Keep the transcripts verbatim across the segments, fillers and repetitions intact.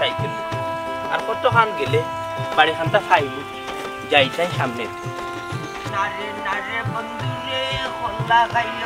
সাইকেল। আর কতখান গেলে বাড়িখানটা পাইমু, যাইতাম সামনে। নারে নারে বন্ধু রে, কল্লা খাইল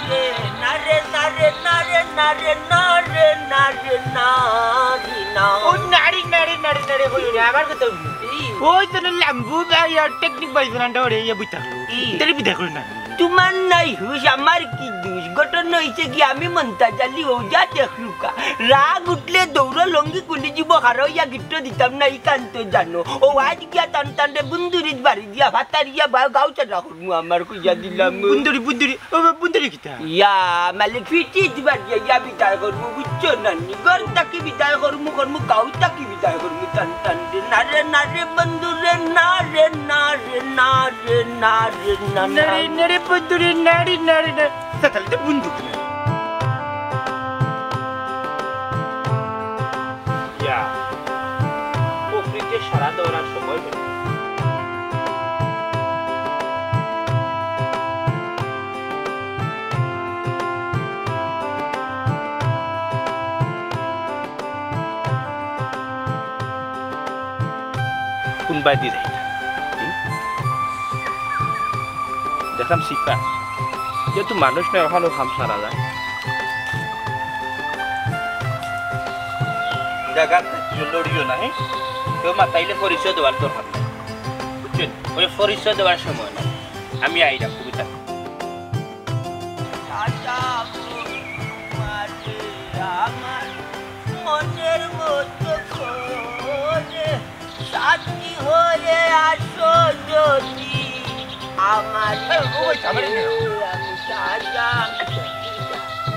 রে, নারে নারে নারে নারে নারে নারে নারে না। ও নারী, নারী, নারী, নারী, কইও না, আমার কথা কইও। এই। ওই তো না লাম্বু ভাই আর টেকনিক ভাই ফেরানটা ওরে ইয়া বুঝতে পারলো। এই। তাহলে বিদায় করে না। তোমার নাই হুশ, আমার কি দুষ? ঘটনা হইছে কি, আমি মন্তাজ আলী ওজা দেখলুকা। রাগ উঠলে দৌড় লঙ্গি কুলি জীব হারইয়া গিট্ট দিতাম না, ই কান্ত জানো। ও আজ গিয়া টান টান রে বুন্দুরিত বাড়ি দিয়া ভাতারিয়া বা গাউ চাটা করমু আমার কইয়া দিলাম। বুন্দুরি, বুন্দুরি, ও বা বুন্দুরি কিতা? ইয়া, মালিক ফিটি দিবার গিয়া গিয়া বিদায় করমু, বুঝছো না নি? ঘর তাকি বিদায় করমু, করমু, গাউ তাকি বিদায় করমু, টান টান রে। না রে, না রে, বন্ধু রে, না রে, না রে, না রে, না রে, না, না। নারে, নারে, বন্ধু রে, নারে, নারে, না। তা তাহলে তো বন্ধু কিনা? ইয়া, প্রকৃতির সারা দেওয়ার সময় হলো। কোন বায়দি যাই? হুম? দেখলাম সিফা। যেহেতু মানুষ নয়, ওখানেও খাম সারা যায়। জায়গা লড়িও না, হ্যাঁ? কেউ মাতাইলে পরিচয় দেওয়ার দরকার নাই। বুঝছেন? ওই পরিচয় দেওয়ার সময় না। আমি আইলাম, কবিতা। সাজা বই মাঝে আমার মনের মতো করে সাথী হয়ে আসো যদি আমার এই, ও ভাই, আমার এখানে। আমি সাজা।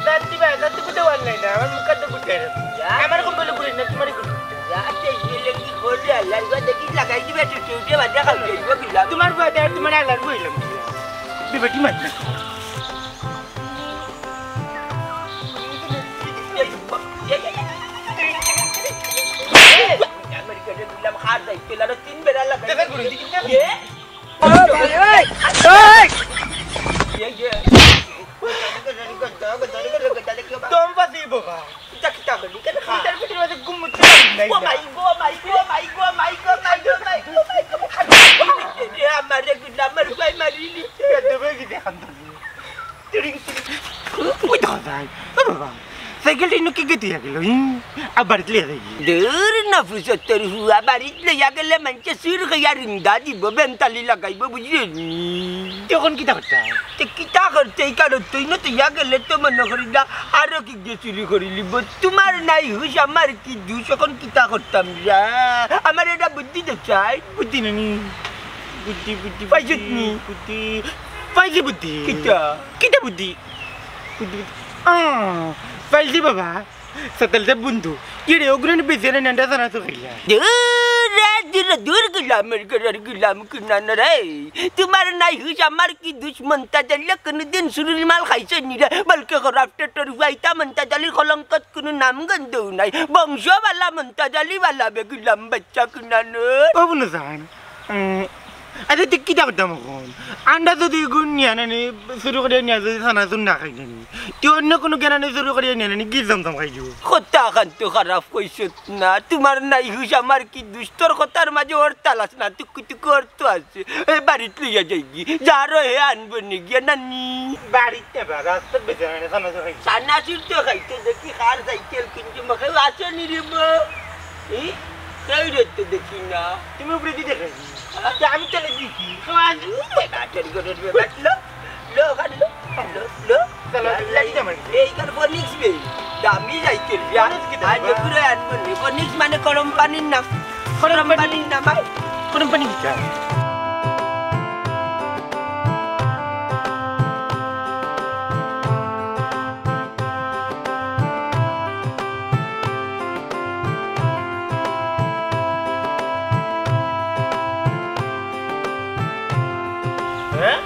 যাত্রী ভাই, যাত্রী কোথাও আর নাই না, আমার মুখ আর তো ঘুরতে হয় না। আমার কোন বলে ঘুরিস না, তোমারই ঘুরিস। রাতে গেলে কি করবে? আল্লাহ, এবার দেখি লাগাই দিবে, একটু কেউ দিয়ে বাজা খাও, দেখবো কি লাভ? তোমার বাদে আর তোমার আল্লাহর বইলাম। বিবেটি মাত না। আমারে গুলা, আমার ভাই মারিলি। ওই দেখো যাই। ও বাবা, সাইকেলটা ইনো কি গেতে গেল? হুম? আর বাড়িত লইয়া যাই। দূর না ফুসত্তর হুয়া, বাড়িত লইয়া গেলে মানষে চুর কইয়া রিন্দা দিব, বেন্তালি লাগাইব, বুঝলে নি? তখন কিতা করতা? তে কিতা করতে, এই কারণ তুই না তুইয়া গেলে তো মনে করি না, আরো কি গিয়ে চুরি করি লিব। তোমার নাই হুশ, আমার কি দুষ, এখন কিতা করতাম রে? আমার এটা বুদ্ধি তো চাই। বুদ্ধি নানি? বুদ্ধি, বুদ্ধি, পাইছত নি? বুদ্ধি। পাইছি বুদ্ধি। কিতা? কিতা বুদ্ধি? বুদ্ধি, বুদ্ধি। আহ, পাইছি বাবা। সাতাল দে বন্ধু। কি রে, ওগুলো বেঁচে না, নান্ডা জানা তো খাইলা। দূর রে, দূর, দূর গেলাম, এর ঘর আর গেলাম কি না না রে। তোমার নাই হুশ, আমার কি দুষ? মন্তাজ আলী কোনোদিন চুরির মাল খাইছে নি রে? বলকে খরাপ টেটর হুয়াইতা মন্তাজ আলীর কলঙ্কত কোনো নাম গন্ধও নাই। বংশ বালা মন্তাজ আলী বালা বে গেলাম বাচ্চা কি না রে। ও বন্ধু জান, উম, আচ্ছা, তুই কিতা করতাম এখন? আন্ডা যদি গুণ নিয়া না নি, চুরি করিয়া নিয়া যদি চানাচুর না খাই না নি, তুই অন্য কোনো জ্ঞান আনি চুরি করিয়া নিয়া না নি, গির জমজম খাই দিব। কথা খান তো খারাপ কইছত না, তোমার নাই হুশ, আমার কি দুষ? তোর কথার মাঝে অর্থ আলাস না, টুকু টুকু অর্থ আছে। এ বাড়িত লইয়া যাইগি, যারও হে আনবো নি গিয়া নানি। বাড়িত না বা, রাস্তাত বেঁচে না, চানাচুর খাই। চানাচুর তো খাইতে দেখি, কার সাইকেল কিনছে, মুখে আছে নি রে বা? এই, কেউ রে তো দেখি না। তুমি উপরে দিয়ে দেখে। আচ্ছা, আমি চলে দিছি। খাওয়া। এ, বাটের ঘরের বে, বাট লো, লো, খান লো, লো, লো। চলো, লা-, লা-, লাগি আমার। এই কার ফনিক্স বে, দামি সাইকেল বে। ফনিক্স কি দাম? আজ পুরো আনবো নি। ফনিক্স মানে গরম পানির নাম। গরম গরম পানি। পানির নাম, আয়। গরম পানি কি খায়? হ্যাঁ?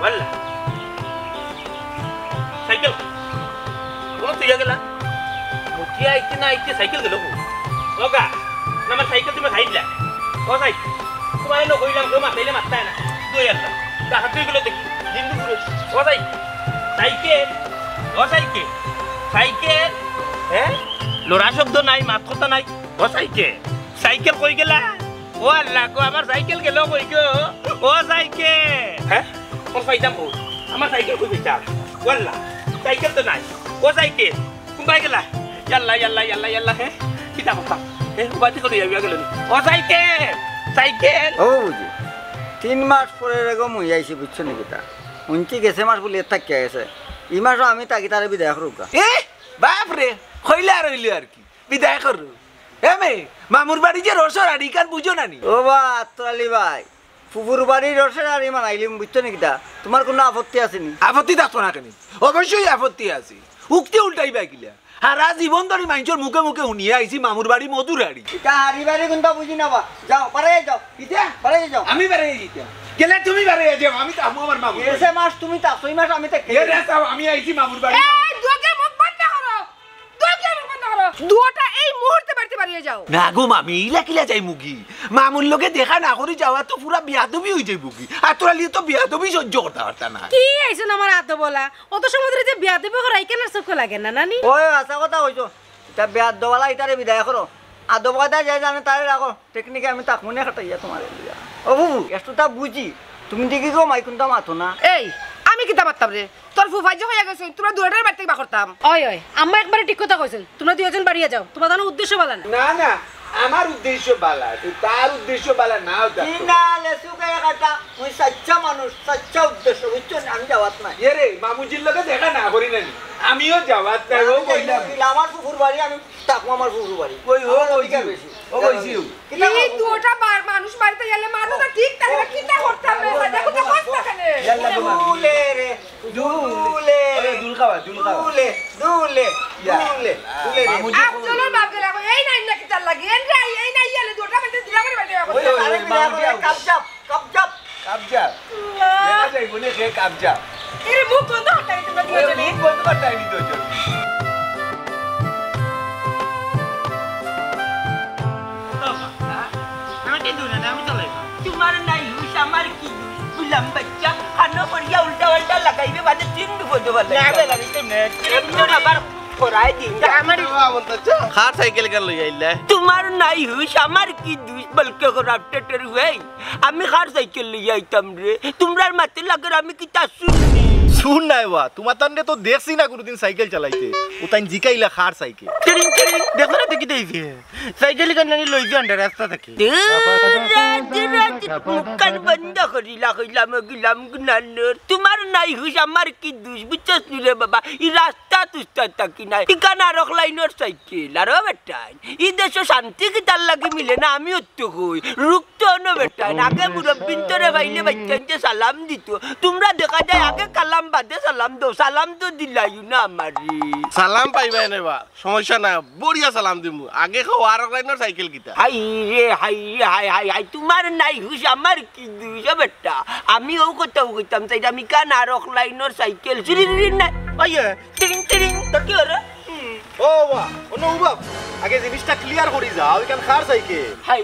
ওয়াল্লা। সাইকেল। কোনো তুইয়া গেলা? মুখিয়া আইতে না আইতে সাইকেল গেল গো। ওগা, না, আমার সাইকেল তুমি খাইলা। ও সাইকেল, তোমার এনে কইলাম, কেউ মাতাইলে মাতায় না। দুই আল্লাহ। তা হাত ধুয়ে গেল দেখি। জিন্দু পুরো। ও সাইকেল, সাইকেল, ও সাইকেল, সাইকেল। হ্যাঁ? লড়া শব্দ নাই, মাত কথা নাই। ও সাইকেল, সাইকেল কই গেলা? ও আল্লাহ গো, আমার সাইকেল গেল কই গো? ও সাইকেল, হ্যাঁ? কোন পাইতাম কই? আমার সাইকেল কই পাইতাম? ও আল্লাহ, সাইকেল তো নাই। ও সাইকেল, কোন পাই গেলা? ইয়াল্লা, ইয়াল্লা, ইয়াল্লা, ইয়াল্লা, হ্যাঁ? কিতা কথা? হ্যাঁ, উবাদি করে যাবি গেল। ও সাইকেল, সাইকেল। ও বুঝি, তিন মাস পরে এরকম হয়ে আইছি, বুঝছো নি কিতা? উনকি গেছে মাস বলি এর থাকিয়া গেছে। এই মাসও আমি তাকি তারে বিদায় করুকা। এ, বাপ রে, কইলে আর হইলে আর কি? বিদায় করু। এ মে, মামুর বাড়ি যে রসর আর ইখান বুঝো না নি? ও বা, আত্তর আলী ভাই, ফুফুর বাড়ি রসর আর ইমান আইলিম, বুঝছো নি কিতা? তোমার কোনো আপত্তি আছে নি? আপত্তি থাকতো না কেন? অবশ্যই আপত্তি আছে। উক্তি উল্টাই বাই গিলা। হারা জীবন ধরি মাইনষর মুখে মুখে হুনিয়া আইছি মামুর বাড়ি মধুর হাড়ি। ইটা হাড়ি বাড়ি কোনটা বুঝি না বা। যাও, বাড়াই যাও। ইটা? বাড়াই যাও। আমি বাড়াই দিতাম। গেলে তুমি বাড়াই যাও, আমি তো আমু আমার মামুর বাড়ি। এসে মাস তুমি তা, ছয় মাস আমি তো এ রে, তাও আমি আইছি মামুর বাড়ি। এই, দুকে মুখ বন্ধ করো। দুকে মুখ বন্ধ করো। দুটা এই মুহূর্তে বাড়িতে বাড়িয়ে যাও। না গো মামি, ইলা কিলা যাই মুগি? মামুর লগে দেখা না করি যাওয়া তো পুরা বিয়াদবি হয়ে যায় মুগি। আর তোরা লিয়ে তো বিয়াদবি সহ্য করতে পারতা না। কি আইছো না আমার আতো বলা? অত সময় ধরে যে বিয়াদবি করা, ইখান আর চোখে লাগে না, নানি? ওই, হাছা কথা কইছো। ইটা বিয়াদবলা, ইটারে বিদায় করো। আদব কায়দা যে জানে তারে রাখো। টেকনিকে আমি তাক মনে খাটাইয়া তোমারে দিয়া। ও বুবু, একটু তা বুঝি। তুমি দেখি গো মাই কোনটা মাতো না। এই, আমি কিতা মাততাম রে? তোর ফুফাই যে কইয়া গেছইন, তোমরা দুইটার বাড়ি থাকি বার করতাম। ওই, ওই, আম্মা একবারে ঠিক কথা কইছইন। তোমরা দুইজন বাড়িয়া যাও। তোমার জানো উদ্দেশ্য ভালা না। না, না, আমার উদ্দেশ্য ভালা আছে, তার উদ্দেশ্য ভালা না হতা। কি না, লেসু গায়ে কাটা। মুই সাচ্চা মানুষ, সাচ্চা উদ্দেশ্য, বুঝছো নি? আমি যাওয়াত নাই। এ রে, মামুজির লগে দেখা না করি না নি? আমিও যাওয়াত নাই, ও আমি কইলাম। যাইতাম, আমার ফুফুর বাড়ি, আমি থাকবো আমার ফুফুর বাড়ি। ওই, ও আমার অধিকার কইছি, বেশি। ও কইছি। কিতা এই করবো? দুটা বার মানুষ বাড়িতে গেলে মাথা তো ঠিক থাকে না, কিতা করতাম রে? দেখো তো কষ্ট কেন? ইয়াল্লা, দুলে রে, দুলে রে। আরে, দুল খাওয়া, দুল খাওয়া। দুলে, দুলে, ইয়া। দুলে, দুলে রে। মামুজি আফজলর বাপ গেলা কই, এই নাই না কিতার লাগি? এই নাই, এই নাই, ইয়ালে দুটা বাড়িতে দিলা করে বাড়িতে ওই, ওই, আরে, ওই, বিয়া মামুজি করে আফজল। কাপ চাপ। কাবজা। কাবজা। আল্লাহ। দেখা যাইব নে কে কাবজা। এরে মুখ বন্ধ করতে হবে তোমরা এ, দুজনে। মুখ বন্ধ করতে হবে দুজন। আমি তো দূরে না, আমি চালাই না। তোমার নাই হুশ, আমার কি দোষ? গুলাম বাচ্চা, কানো করিয়া উল্টা পাল্টা লাগাইবে, বাদে তিন বিপদে বালাই। না, বেলা দিতে নে। একজন আবার করাই দিন। আমার খার সাইকেল কেন লই আইলে? তোমার নাই হুশ, আমার কি দোষ? বলকে খারাপ টেটের হয়ে। আমি খার সাইকেল লইয়া আইতাম রে, তোমরার মাতে লাগের আমি কিতা শুননি? শুন নাই বা, তোমার তানরে তো দেখছি না কোনোদিন সাইকেল চালাইতে। ও তাইন জিকাইলা খার সাইকেল। টিরিং টিরিং, দেখো না দেখি দেইছে। সাইকেল কেন জানি লই যান রাস্তা থেকে। দূর রাত রাত মুখখান বন্ধ করিলা কইলাম গিলাম গুনানোর। তোমার নাই হুশ আমার কি দোষ বুঝছস নি রে বাবা? ই রাস্তা তুস্তা তাকি নাই। ঠিকানা রক লাইনের সাইকেল। আর ও বেটাইন, ই দেশো শান্তি কিতার লাগি মিলে না আমি অত্য কই। রুক তো অনো বেটাইন, আগে মুরব্বিন্তরে পাইলে বাইচ্চাইন্তে সালাম দিত। তোমরা দেখা যায় আগে কালাম বাদে সালাম দেও, সালাম তো দিলাইও না আমারে। সালাম পাইবায় নে বা, সমস্যা না, বড়িয়া সালাম দিমু। আগে কও আর এক লাইনর সাইকেল কিতা? হাই রে, হাই রে, হাই, হাই, হাই, তোমার নাই হুশ, আমার কি দোষ, ও বেটা? আমি অউ কথাউ কইতাম চাইরাম, ইখান আর এক লাইনর সাইকেল, চুরি চুরি নাই। ওই, এ, টিরিং, টিরিং, তো কি হলো? হুম। ও বা, অনো উবা, আগে জিনিসটা clear করি যা, ওইখান খার সাইকেল। হাই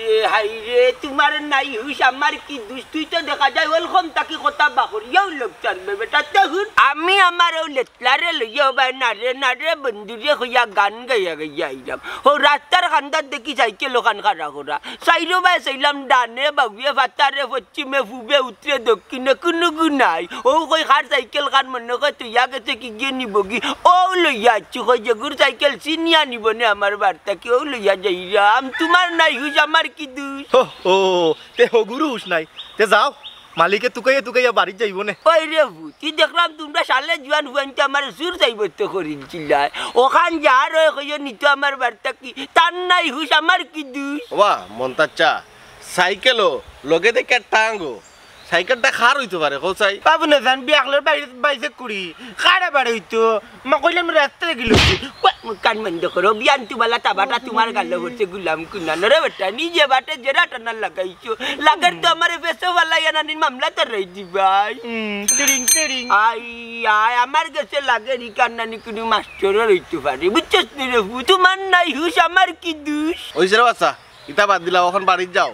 রে, হাই রে, তোমার নাই হুশ, আমার কি দোষ? তুই তো দেখা যায় ওয়েলকাম তাকি কথা বাহরিয়াও লোক চালবে বেটা। তখন আমি আমার ও লেতলারে লইয়া ওবায় নারে নারে বন্ধুরে কইয়া গান গাইয়া গাইয়া আইলাম। ও রাস্তার কান্দাত দেখি সাইকেল ওখান খাড়া করা। চাইরোবায় চাইলাম ডানে বাউয়ে ফাতারে পশ্চিমে পূবে উত্তরে দক্ষিণে কুনুগু নাই। ও কই খার সাইকেল খান মনে কয় তুইয়া গেছে কি গিয়ে নিবগি। ও লইয়া আইছি কই যেগুর সাইকেল ছিনিয়া নিব নে আমার বার্তা কি ও লইয়া যাইরাম। তোমার নাই হুশ আমার কি দোষ? হো, ও, তে হগুরু হুশ নাই। তে যাও, মালিকে তুকাইয়া তুকাইয়া বাড়িত যাইব নে। ওই রে ভূত, কি দেখলাম তোমরা সালে জুয়ান ফুয়াইন্তে আমার চুর চাইবত্ত করিলছিলায়। ওখান যার ওই কইও নিত আমার বার্তা কি, তার নাই হুশ আমার কি দোষ? ওবা, মন্তাচ্চা, সাইকেলও লগে দেখে টাঙ্গো। সাইকেলটা খার হইতে পারে, কও চাই। বাবু না জান, বিয়াখলর বাইরে বাইসে কুড়ি, খাড়া বাড়ে হইতো। মা কইলাম রাস্তা দেখি লইছি। ওয়া, মুখ কান বন্ধ করো, বিয়ান তুমালা তাবাটা তোমার গালো হচ্ছে গুলাম কুনানো রে বেটা, নিজে বাটে জেরা টানা লাগাইছো। লাগের তো আমারে ফেসো বালা ইয়ানানির মামলা তো রই দিবাই। হুম, টিরিং, টিরিং। আই, আই, আমার গেছে লাগের ইখান নানি কুনু মাস্টরও রইতে পারে। বুঝছস নি রে ভূত? তোমার নাই হুশ, আমার কি দোষ? ওই যে রে বাচ্চা, ইতা বাদ দিলাও, এখন বাড়িত যাও।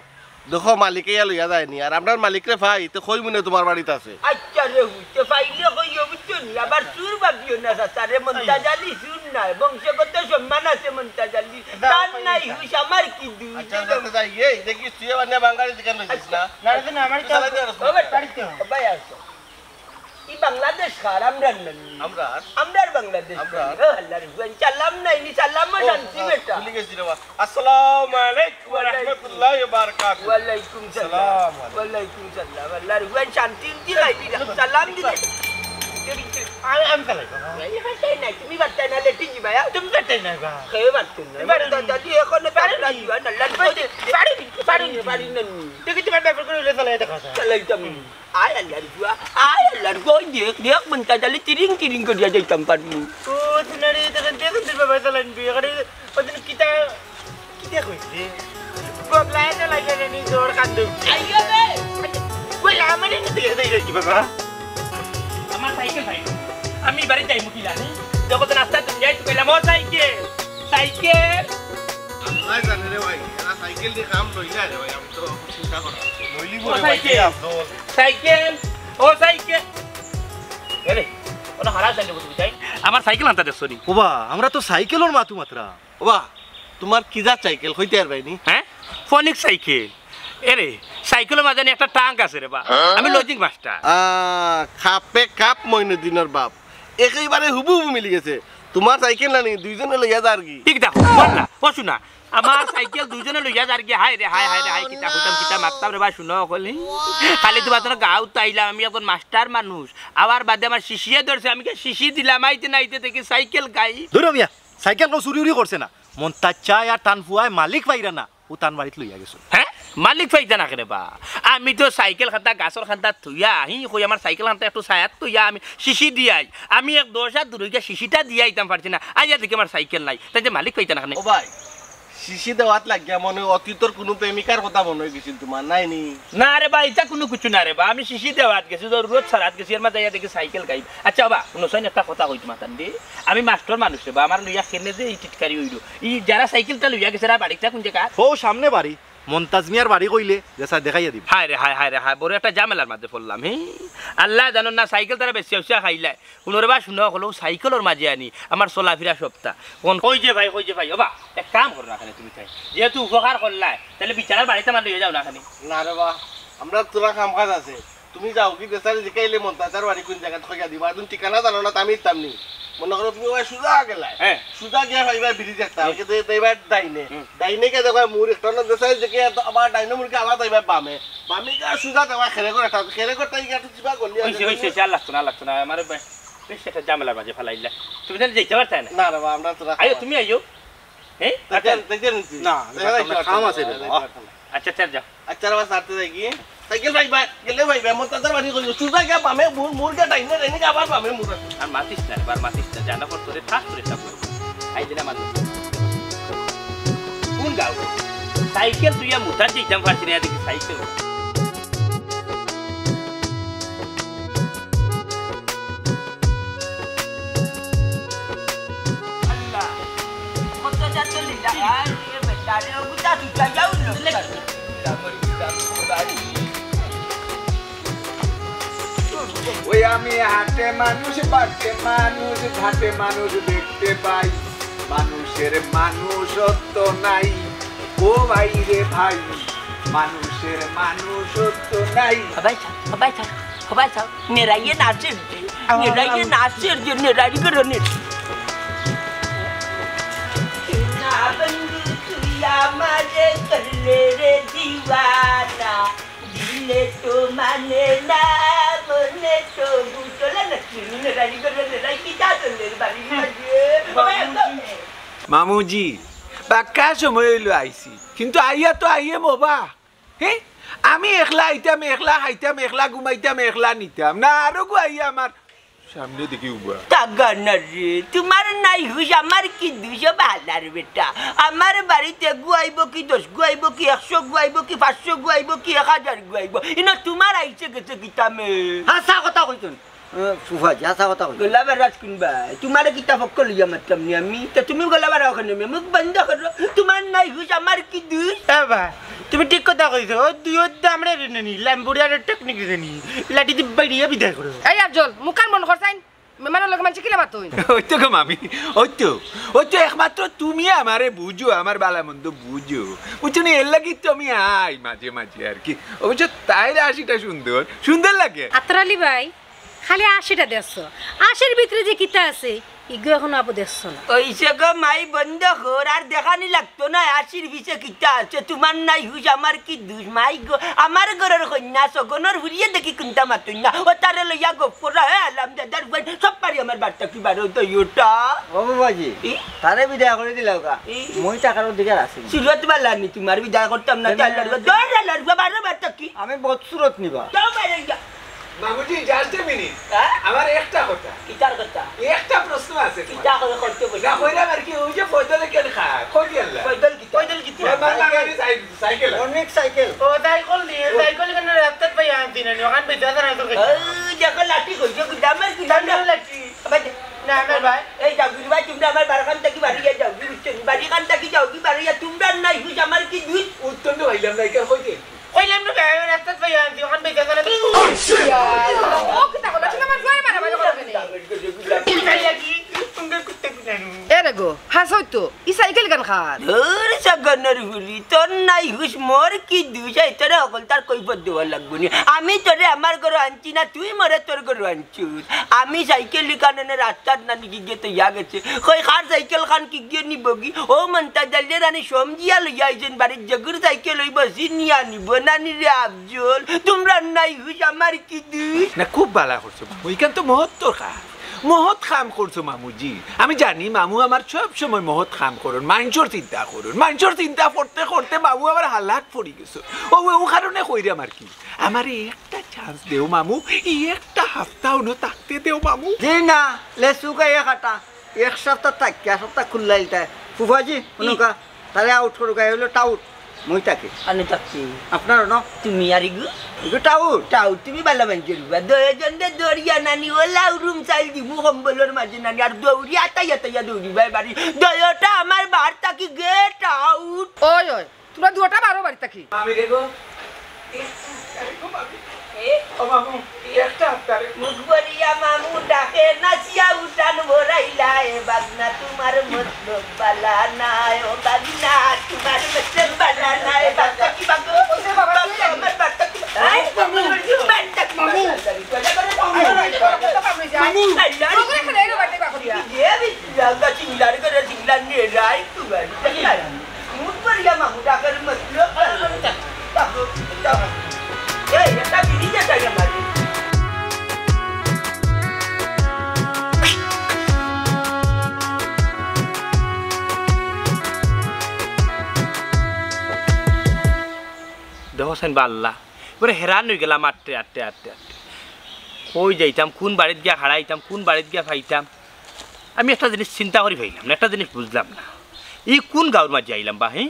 দেখো, মালিকে ইয়া লইয়া যায়নি, আর আমরার মালিকরে পাই, তে কই মনে তুমার বাড়িত আছে। আচ্ছা রে, হুইতে পাইলে কইও, বুঝছো নি? আবার চুর ভাবিও না, চাচা রে, মন্তাজ আলী চুর নায়, বংশগত সম্মান আছে মন্তাজ আলী। তার নাই হুশ, আমার কি দুষ? আচ্ছা, যাতে যাই, এই দেখি, তুই বানিয়া বাঙালি দিকে লইছিস না? না, না, না, আমার তো চালাই দে, আর ও বেটা, বাড়িতে। ও ভাই, আসো। ই বাংলাদেশ কার? আমরার নানি? আমরার? আমরার বাংলাদেশ আমরার। কার? ও আল্লাহর হুয়াইন, সালাম নাই নি, সালামও ও, শান্তি ও, বেটা। ভুলি গেছি রে বা। আসসালামু আলাইকুম ওয়া রাহমাতুল্লাহি ওয়া বারাকাতুহু। ওয়ালাইকুম সালাম। সালাম আলাইকুম। ওয়ালাইকুম সালাম। আল্লাহর হুয়াইন শান্তি উন্তি খাইলি না। সালাম দিলে। আমি, আমি চালাই, বাবা। এই হাঁটাই নাই, তুমি বার্তায় না, লেটে কি ভাইয়া? তুমি বার্তায় না, বাবা। খেয়ে পারতেন না। তুমি পারো নি? দাদি এখনো পারো নি? তাবলা দিবা না, লাল পারো নি? পারো নি? পারি না নি। দেখি তোমার ব্যাপার করে উঠে চালাই দেখা যায়। চালাইতাম নি। আয় আল্লাহর ফুয়া, আয় আল্লাহর ফুয়া, ওই দেখ, দেখ, মন্তাজ আলী তিরিং তিরিং করিয়া যাইতাম পারমু। ও, তুনারে, তখন দেখুন তোর বাবা চালান বি, আরে, ওদিন কিতা, কিতা কইছে? বদলায় তো লাগে রে, নি জোর কান্দু। আইয়া রে। ওই, আমারে নিতে গেছে, এই কি বাবা? আমার সাইকেল ভাই, আমি বাড়ি যাই মুখিলা, হুম? যখন রাস্তা তুমি যাই, তুই কইলাম, "ও সাইকেল, সাইকেল।" আল্লাহ জানে রে ভাই, এরা সাইকেল দিয়া কাম লইলা রে ভাই, আমি তো চিন্তা করা। লইলি ও বলে ভাই, সাইকেল। কি আফজল? সাইকেল, ও সাইকেল। এরে, কোনো হারা জানি বুঝবি তাই? আমার সাইকেল আনতা দেখছো নি? ওবা, আমরা তো সাইকেলর মাতু মাত্রা। ওবা, তুমার কি জাত সাইকেল? কইতে পারবায় নি? হ্যাঁ? ফনিক সাইকেল। এরে, সাইকেলর মাঝে নি একটা টাঙ্ক আছে রে বা। আমি লজিক মাস্টার। আহ, খাপে খাপ মইনুদ্দিনর বাপ। একেবারে হুবুহু মিলি গেছে। তুমার সাইকেল না নি, দুইজনে লইয়া যার কি? ঠিক দেখো, বল না, ও শুনা। আমার সাইকেল দুইজনে লইয়া যার গিয়া, হায় রে, হায়, হায় রে, হায়, কিতা কইতাম, কিতা মারতাম রে বা, শুনো অকল, হি? খালি তো বাতন গাঁওত আইলাম, আমি একজন মাস্টার মানুষ, আবার বাদে আমার শিশিয়ে ধরছে, আমি গিয়া শিশি দিলাম, আইতে না আইতে দেখি সাইকেল গায়েব। ধরো মিয়া, সাইকেল কেউ চুরি উরি করছে না, মন্তাজ চায় আর তান ফুয়ায় মালিক পাইরা না, ও তান বাড়িত লইয়া গেছে। হ্যাঁ, মালিক পাইতা না কেনে বা? আমি তো সাইকেল খান্তা গাছর খান্তা থইয়া, হি কই আমার সাইকেল খান্তা একটু ছায়াত থইয়া আমি শিশি দিয়াই, আমি এক দশ হাত দূর গিয়া শিশিটা দিয়া আইতাম পারছি না, আইয়া দেখি আমার সাইকেল নাই, তাই যে মালিক পাইতা না কেনে? ও ভাই, শিশি দেওয়াত লাগিয়া মনে অতীতর কুনু প্রেমিকার কথা মনে অই গেছিল তুমার, নাই নি? না রে বা, ইতা কুনু কিছু না রে বা, আমি শিশি দেওয়াত গেছি, জরুরত ছাড়াত গেছি, এর মাঝে আইয়া দেখি সাইকেল গায়েব। আচ্ছা বা, হুনো চাইন একটা কথা কই তুমার তান দি, আমি মাস্টার মানুষ রে বা, আমার লইয়া কেনে যে ই টিটকারি অইলো, ই যারা সাইকেলটা লইয়া গেছে, এরা বাড়িটা কুন জাগা? ও সামনে বাড়ি, মন্তাজ মিয়ার বাড়ি কইলে যেছা দেখাইয়া দিবা। হায় রে হায়, হায় রে হায়, বড় একটা ঝামেলার মাঝে পড়লাম, হি? আল্লায় জানইন না, সাইকেল তারা বেচিয়া উচিয়া খাইলায়। হুনো রে বা, শুনো অকল, সাইকেলর মাঝে আনি আমার চলাফিরা সবটা। কোন কই যে ভাই, কই যে ভাই, ও বা, এক কাম করো না কেনে তুমি তাই, যেহেতু উপকার করলায়, তাইলে বিচারার বাড়িত আমার লইয়া যাও না কেনে। না রে বা, আমরার থুড়া কাম কাজ আছে। তুমি যাও গি, দেশারে জিকাইলে মন্তাজ চাচার বাড়ি কুন জাগাত কইয়া দিবা। তুমি ঠিকানা জানো না, তে আমি দিতাম নি। মনে করো তুমি ওই সুজা গেলায়। হ্যাঁ। সুজা গিয়া পাইবা ব্রিজ একটা, হুম। ওকে দে-, দে এবার ডাইনে। হুম। ডাইনে গিয়া দেখো মুড় একটা না, দেশারে জিকাইয়া তো আবার ডাইনে মুড় গিয়া আবার যাইবা বামে। বামে গিয়া সুজা দেওয়া খেরে করে একটা, খেরে করে তাই গিয়া একটু চিপা করলি আর অইছে, অইছে, অইছে, আর লাগতো না, আর লাগতো না। আমারে বে-, বেশ একটা ঝামেলার মাঝে ফালাইলা। তুমি তাইলে যাইতে পারতায় না। না রে বা, আমরা তো আইও, রাখতাম তুমি না। আইও। হ্যাঁ? দেখেন, দেখেন নি? না, আমি দেখেন, পারতাম না, এই কাম আছে রে, দেখেন, বাবা। পারতাম না। আচ্ছা, আচ্ছা, যাও। আচ্ছা, রে বা, সারতে যাই কি? সাইকেল পাইবা, গেলে পাইবা, মন্তাজ চাচার বাড়ি কইলো, সুজা গিয়া বামে, মুড়, মুড় গিয়া ডাইনে, ডাইনে গিয়া আবার বামে মুড় আছে। আর মাতিস না, আর মাতিস না, জানা পর তোরে ঠাস করে চাপ মারবো। আই দিলে আমার কোন গাঁও? সাইকেল তুই আর মুতার দিতাম পারছি না, দেখি সাইকেল। আল্লাহ, কত যা চলে যা, আর এ বেটা রে, ও গুতা সুতা যাও না। ওই আমি হাটে মানুষ, বাটে মানুষ, ঘাটে মানুষ দেখতে পাই, মানুষের মানুষত্ব নাই। ও ভাই রে ভাই, মানুষের মানুষত্ব নাই। হবাই থাক, হবাই থাক, হবাই থাক। নেরাইয়ে নাচের যে, নেরাইয়ে নাচের যে, নেরাই করে নে। না বন্ধু, তুই আমারে করলে রে দিওয়ানা। দিলে তো মানে না, মনে তো বুঝলে না, নেরাই করে নেরাই কি তা চলে বাড়ি মাঝে। মামুজি, বাক্কা সময় অইলো আইছি, কিন্তু আইয়া তো আইয়ে মোবা। হে? আমি একলা আইতাম, একলা খাইতাম, একলা ঘুমাইতাম, একলা নিতাম। না, আরো গু আইয়া আমার সামনে দেখি উবা। তাগা না রে, তুমার নাই হুশ, আমার কি দুষ, ও বালার বেটা? আমার বাড়িত এগু আইবো কি, দশ গু আইবো কি, একশো গু আইবো কি, পাঁচশো গু আইবো কি, এক হাজার গু আইবো? ইনো তুমার আইছে গেছে কিতা মে? হাছা কথা কইছইন। ফুফাজি, হাছা কথা কইছো। গলা বাড়াছ কুনবায়? তুমারে কিতা ফক্কল অইয়া মাততাম নি আমি? তে তুমি গলা বাড়াও কেনে? মুখ বন্ধ করো। তুমার নাই হুশ, আমার কি দুষ? এ বা, তুমি ঠিক কথা কইছো। অউ দুইওটা আমরা রে নানি, লাম্বুড়ি আর টেকনিক রে নানি। লাঠি দি বাইড়িয়া বিদায় করো। এই আফজল, মুখখান বন্ধ কর চাইন। মেহমানর লগে মানষে কিলা মাতইন? অইতো গো মামি, অইতো, অইতো একমাত্র তুমি আমারে বুঝো, আমার বালা মন্দ বুঝো। বুঝছো নি? এর লাগি তো আমি আই মাঝে মাঝে আর কি। অবশ্য তাইর হাছিটা সুন্দর, সুন্দর লাগে। আতর আলী ভাই, খালি হাছিটা দেখছো, হাছির ভিতরে যে কিতা আছে, ইগু এখনো আবু দেখছো না। অইছে গো মাই, বন্ধ কর, আর দেখানি লাগতো না হাছির ভিতরে কিতা আছে। তুমার নাই হুশ, আমার কি দুষ মাই গো? আমার ঘরর কইন্যা সগনর ফুরিয়ে দেখি কুন্তা মাতইন না। অতারে লইয়া গপ করো, হে আলাম দাদার বইন, সব বাড়ি আমার বাড়ি থাকি বারো দুইওটা। ও বাবাজি, ই? তারে বিদায় করি দিলাও গা। ই? মই টাকার অধিকার আছে। সুরত বালা নি, তুমার বিদায় করতাম না, তে আল্লাহর গো, দৌড় আল্লাহর গো, বারো বাড়ি থাকি। আমি বদসুরত নিবা। যাও বাইরে গিয়া। মামুজি, just a minute। হ্যাঁ? আমার একটা কথা। কিতার কথা? একটা প্রশ্ন আছে তুমার। কিতা করে করতে বসে? না, কইরাম আর কি, অউ যে পয়দল কেন খা? কই দিয়াল্লা? পয়দল কিতা? পয়দল কিতা? ওই মামা, সাইকেল। আমার সাই-, সাইকেল। অনেক সাইকেল। ও, সাইকেল নিয়া, সাইকেল কেন রাস্তাত পাই আনছি না, ওখান বেচা জানা তো। ও, দেখো লাঠি কইছো, কিন্তু আমার কি লাঠি। আবার দে। না, আমার ভাই। এই যাও, গিরি ভাই, তুমরা আমার বাড়িখান থাকি বাড়িয়া যাও, কি বুঝছো? বাড়িখান থাকি যাও, কি বাড়িয়া? তুমরার নাই হুশ, আমার কি দুষ? উত্তর তো পাইলাম না, এটা কই দিয়াল্লা? কইলাম না, ভাই, রাস্তাত পাই আনছি, ওখান বেচা জানা তো। ও, কিতা করলো? তুমি আমার জোরে মারামারি করো কেনে? এ রে গো, হাছা অইতো, ই সাইকেল খান কার? ধুর, সগনর ফুরি, তোর নাই হুশ, মোর কি দুষ? এই তোরে হকলতার কৈফত দেওয়া লাগবো নি। আমি তোরে আমার ঘরো আনছি না, তুই মোরে তোর ঘরো আনছস। আমি সাইকেল ইখান রাস্তাত নানি কিগিয়ে থইয়া গেছে। কই, কার সাইকেল খান কিগিয়ে নিবোগি? ও মন্তাজ আলী রানী সমঝিয়া লইয়া আইছইন বাড়িত, যেগুর সাইকেল অইবো, ছিনিয়া নিবো নানি রে আফজল। তুমরার নাই হুশ, আমার কি দুষ? না, খুব বালা করছো মামু, ইখান তো মহৎ দরকার, মহৎ কাম করছো মামুজি। আমি জানি মামু আমার সব সময় মহৎ কাম করইন, মানষর চিন্তা করইন, মানষর চিন্তা করতে করতে মামু আমার হালাত পড়ি গেছে। ও, ও কারণে কইরাম আর কি, আমারে একটা chance দেও মামু, ই একটা হাপ্তা অনো থাকতে দেও মামু। জি না, লেচু খাইয়া কাটা। এক হাপ্তা থাকিয়া, এক হাপ্তা খুল্লা ইলতায়। ফুফাজি, কি? হুনউক্কা, তারে out করউক্কা, অউ অইলো টাউট। মই থাকি। আমি থাকি। আপনার ন? তুমি আর ইগু? ইগু টাউট। টাউট, তুমি বালা মানষর বা। দুইজনরে ধরিয়া নানি, অলা উরুম চাইল দিমু কম্বলর মাঝে নানি, আর দৌড়িয়া আতাইয়া আতাইয়া দৌড়িবায় বাড়ি। দুইওটা আমার বাড়ি থাকি get out। ওই, ওই, তুমরা দুইওটা বারো বাড়ি থাকি। মামি রে গো। এ? ও মামু, একটা হাপ্তা রে। মুখ ভরিয়া মামু ডাকে, নাচিয়া উঠান ভরাইলা, এ বাগনা তুমার মতলব বালা নায়, ও বাগনা তুমার মতলব বালা নায়, বাগনা কি বাগো? ওরে বাবা, বাবা, আমার বাগনা কি বাগো? এই, মামু, বাগনা কি মামু। বাগো? মামু। আল্লাহ। মামু। এ বিদ্যা, চিল্লার করে চিল্লার নিয়ে রাই তুমার। মুখ ভরিয়া মামু ডাকের মতলব। এই, একটা বিড়ি দে চাই আমার। দেখো চাইন বা আল্লাহ, এবারে হেরান অইগেলাম আটতে, আটতে, আটতে, আটতে। কই যাইতাম, কুন বাড়িত গিয়া খাড়াইতাম, কুন বাড়িত গিয়া পাইতাম? আমি একটা জিনিস চিন্তা করি পাইলাম না, একটা জিনিস বুঝলাম না। ই কুন গাঁওর মাঝে আইলাম বা, হি?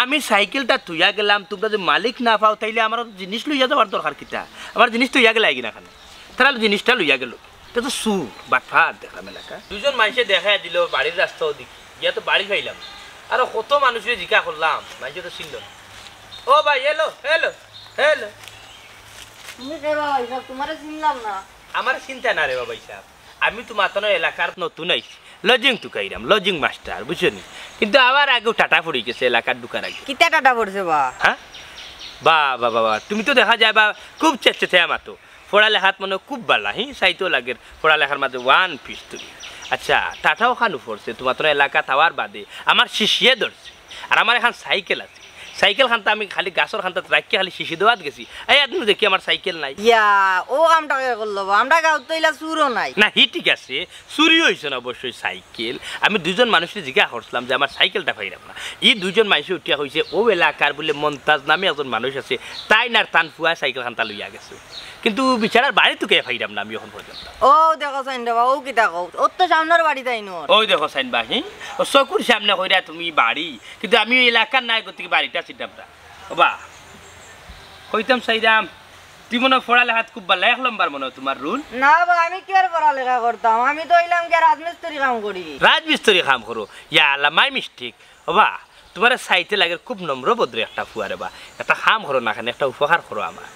আমি সাইকেলটা থইয়া গেলাম, তুমরা যুদি মালিক না পাও, তাইলে আমার জিনিস লইয়া যাওয়ার দরকার কিতা? আমার জিনিস থইয়া গেলায় কিনা খানে? তারা জিনিসটা লইয়া গেলো। ইতা তো চুর, বাটপার দেখলাম এলাকাত। দুইজন মানষে দেখাইয়া দিলো বাড়ির রাস্তা ওদিকে, গিয়া তো বাড়ি পাইলাম না। আরো কত মানুষরে জিকা করলাম, মানষে তো চিনলো না। ও ভাই, hello, hello, hello। তুমি কে বা ভাইসাব? তুমারে চিনলাম না। আমারে চিনতায় না রে বা ভাইসাব, আমি তো মাত্র এলাকার নতুন আইছি, lodging টুকাইরাম, lodging master, বুঝছো নি? কিন্তু আমার আগেউ টাটা পড়ি গেছে এলাকাত ঢুকার আগে। কিতা টাটা পড়ছে বা? হ্যাঁ? বা, বা, বা, বা, তুমি তো দেখা যায় বা খুব চেটচেটে মাতো। পড়ালেখাত মনো খুব বালা, হি, চাইতেও লাগের, পড়ালেখার মাঝে one piece তুমি। আচ্ছা, টাটাও খানু পড়ছে, তুমার তো এলাকাত আওয়ার বাদে আমার শিশিয়ে ধরছে। আর আমার এখান সাইকেল আছে, সাইকেল খানতা আমি খালি গাছর খানতাত রাখিয়া খালি শিশি দেওয়াত গেছি, এই আদমি দেখি আমার সাইকেল নাই। ইয়া, ও কামটা কে করলো বা? আমরা গাঁওত তো ইলা চুরও নাই। না, হি ঠিক আছে, চুরি অইছে না অবশ্যই সাইকেল। আমি দুইজন মানুষরে জিকা করছিলাম যে আমার সাইকেলটা পাইরাম না। ই দুইজন মানষে উঠিয়া কইছে, ও এলাকার বুলে মন্তাজ নামে একজন মানুষ আছে, তাইন আর তান ফুয়ায় সাইকেল খানতা লইয়া গেছে। কিন্তু বিচারার বাড়ি তো কে পাইরাম না আমি এখন পর্যন্ত। ও দেখো চাইন রে বা, ও কিতা কও, ও তো সামনর বাড়ি তাইন। ওই দেখো চাইন বা, হি? ও চকুর সামনে কইরা তুমি বাড়ি, কিন্তু আমি ওই এলাকার নায়, গতিকে বাড়িটা চিনতাম না। ও বা, কইতাম চাইরাম, তুই মনে হয় পড়ালেখাত খুব ভালা, এক লম্বর মনে হয় তুমার রুল। না বা, আমি কিওর পড়ালেখা করতাম? আমি তো অইলাম গিয়া রাজমিস্ত্রি কাম করি। রাজমিস্ত্রি কাম করো? ইয়া আল্লাহ, my mistake। ওবা, তুমারে চাইতে লাগের খুব নম্র ভদ্র একটা ফুয়া রে বা। একটা কাম করো না কেনে, একটা উপকার করো আমার।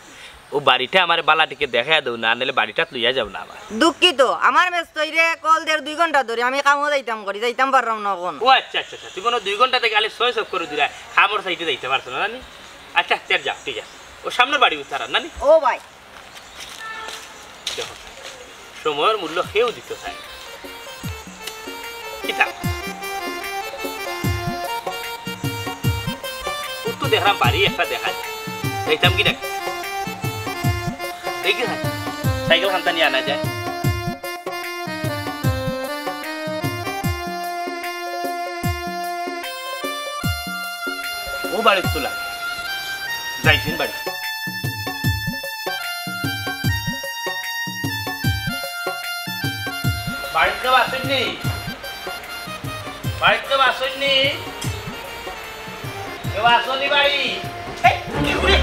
অউ বাড়িটা আমারে ভালা টিকে দেখাইয়া দেও না, নাইলে বাড়িটাত লইয়া যাও না আমার। দুঃখিত, আমার মেস্তইরে কল দের দুই ঘন্টা ধরি, আমি কামো যাইতাম করি, যাইতাম পাররাম না অখন। ও আচ্ছা, আচ্ছা, আচ্ছা, তুই মনে হয় দুই ঘন্টা থাকি খালি ছয় ছক করি দিরায়, কামর সাইডে যাইতে পারছো না, জানি? আচ্ছা, আচ্ছা, যাও, ঠিক আছে। ও সামনর বাড়ি উতারা, নানি? ও ভাই। দেখো, সময়র মূল্য কেউ দিতো চায় না। কিতা? ও তো দেখরাম বাড়ি একটা দেখা যায়। যাইতাম কি না? দেখি না? সাইকেল খান্তা নিয়া আনা যায়। ও বাড়িত তো লাগে। যাইছইন বাড়ি। বাড়িত কেউ আছইন নি? বাড়িত কেউ আছইন নি? কেউ আছো নি বাড়ি? এই, কি করে?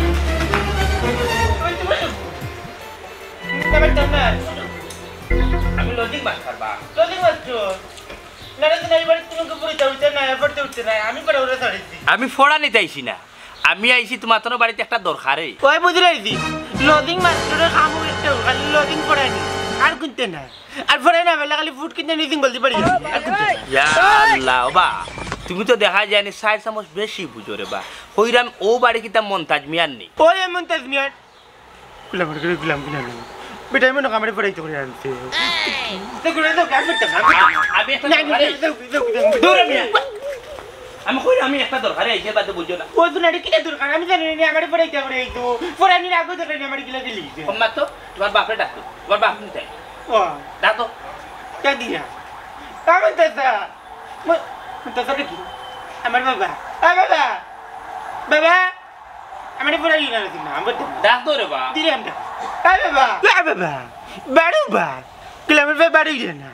ওই তুমি, আমি লজিক মাস্টার বা। Logic master? না রে, না, এই বাড়িত কুনু কেউ পড়িতা উঠতে না, পড়তে উঠতে না, আমি পড়া উঠে ছাড়িছি। আমি পড়া নিতে আইছি না, আমি আইছি তুমার তনো বাড়িত একটা দরকারে। ওই বুঝি লাইছি, লজিং মাস্টারের কামও একটা, খালি লজিং পড়ানি, আর কুনতে না। আর পড়াই না বেলা খালি ফুট কিনতে নিজিং বলতে পারি, আর কুনতে না। ইয়া আল্লাহ, ওবা, তুমি তো দেখা যায় নি চাইর চামচ বেশি বুঝো রে বা। কইরাম ও বাড়ি কিতা মন্তাজ মিয়ার নি? ওই মন্তাজ মিয়ার। গুলাম, গুলাম, গুলাম, গুলাম। বেটা, এমন আমারে পড়াইতে করে আনছে। তো করে দাও, কাজ করতে হবে, কাজ করতে হবে। আমি একটা না, না, দরকারে দাও, দাও, দাও, দাও। দূর মিয়া। আমি কই, আমি একটা দরকারে আইছি, বাদে বুঝো না। ও তো নারে, কিতা দরকার? আমি জানি না, আমারে পড়াইতে করে এই তো। পড়ানির আগে ধরে নি আমারে গিলা দিলি। কম্মা তো, তুমার বাপরে ডাকো। তুমার বাপ কোথায়? ও। ডাকো। কে দিয়া? আমার দাদা। ম-, দাদা কি? আমার বাবা। আ, বাবা। বাবা। আমারে পড়াই না, না, না, আমার তো ডাক দে রে বা। দিলে আমরা। আ, বাবা। আ, বাবা। বাড়ু বা। গুলামের বাবা বাড়ি রে না।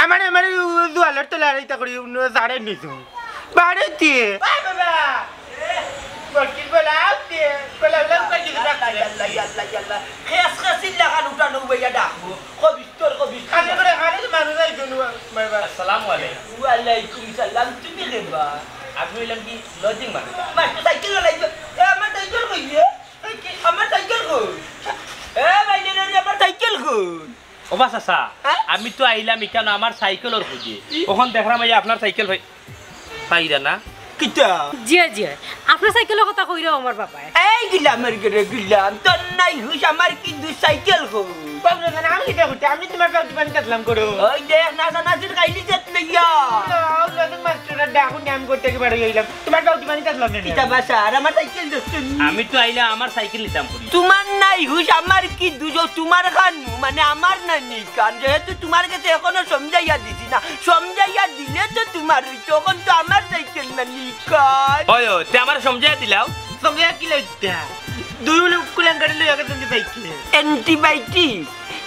আমারে, আমারে উ, দুয়ালর তলে আড়াইতা করি, উন, জাড়ে নিছো। বাড়িতে। আ, বাবা। বলছি, বলা, আউতে। বলা, বলা, উকা কিছু ডাক দে। আল্লাহ, আল্লাহ, আল্লাহ। খেস খেসির লাখান উঠানো বইয়া ডাকবো। কবি তোর কবি। আরে করে, আরে তো মানুষ আইছো নু, বাবা। আসসালামু আলাইকুম। ওয়ালাইকুম সালাম, তুমি কে বা? আমি অইলাম কি লজিং মাস্টার। মাস্টার সাইকেল লইয়া আইছো। এ, আমার সাইকেল কই রে? সাইকেল, আমার সাইকেল কই? এ, ভাই, রে, রে, আমার সাইকেল কই? ও বা চাচা, হ্যাঁ? আমি তো আইলাম ইখান আমার সাইকেলর খোঁজে। ই- অখন দেখরাম এই আপনার সাইকেল ভাই। পাইরা না? কিতা? জি, জি। আপনার সাইকেলর কথা কইরাম আমার বাবায়। এই গুলামের ঘরে গুলাম, তোর নাই হুশ, আমার কি দুষ, সাইকেল কই? বাবু, না, না, আমি কিতা করতে? আমি তুমার বাবু দোকানে কাটলাম করো। ওই দেখ, নাচা নাচির খাইলি জেত লইয়া। না, না, তুমি মাস্টাররা ডাকো নি, আমি করতে কি বাড়ি আইলাম। তুমার বাবু দোকানে কাটলাম না। কিতা বাসা? আর আমার সাইকেল দেখছো নি? আমি তো আইলাম আমার সাইকেল নিতাম করি। তুমার নাই হুশ, আমার কি দুষ, তুমার খান, মানে আমার নানি খান, যেহেতু তুমার গেছে এখনো সমঝাইয়া দিছি না, সমঝাইয়া দিলে তো তুমার অইতো, অখন তো আমার সাইকেল নানি খান। ওই, ওই, তে আমারে সমঝাইয়া দিলাও। সমঝাইয়া কি লইতা? দুই লোক কুলাঙ্গারে লইয়া গেছে সাইকেল। অ্যান্টিবায়োটিক,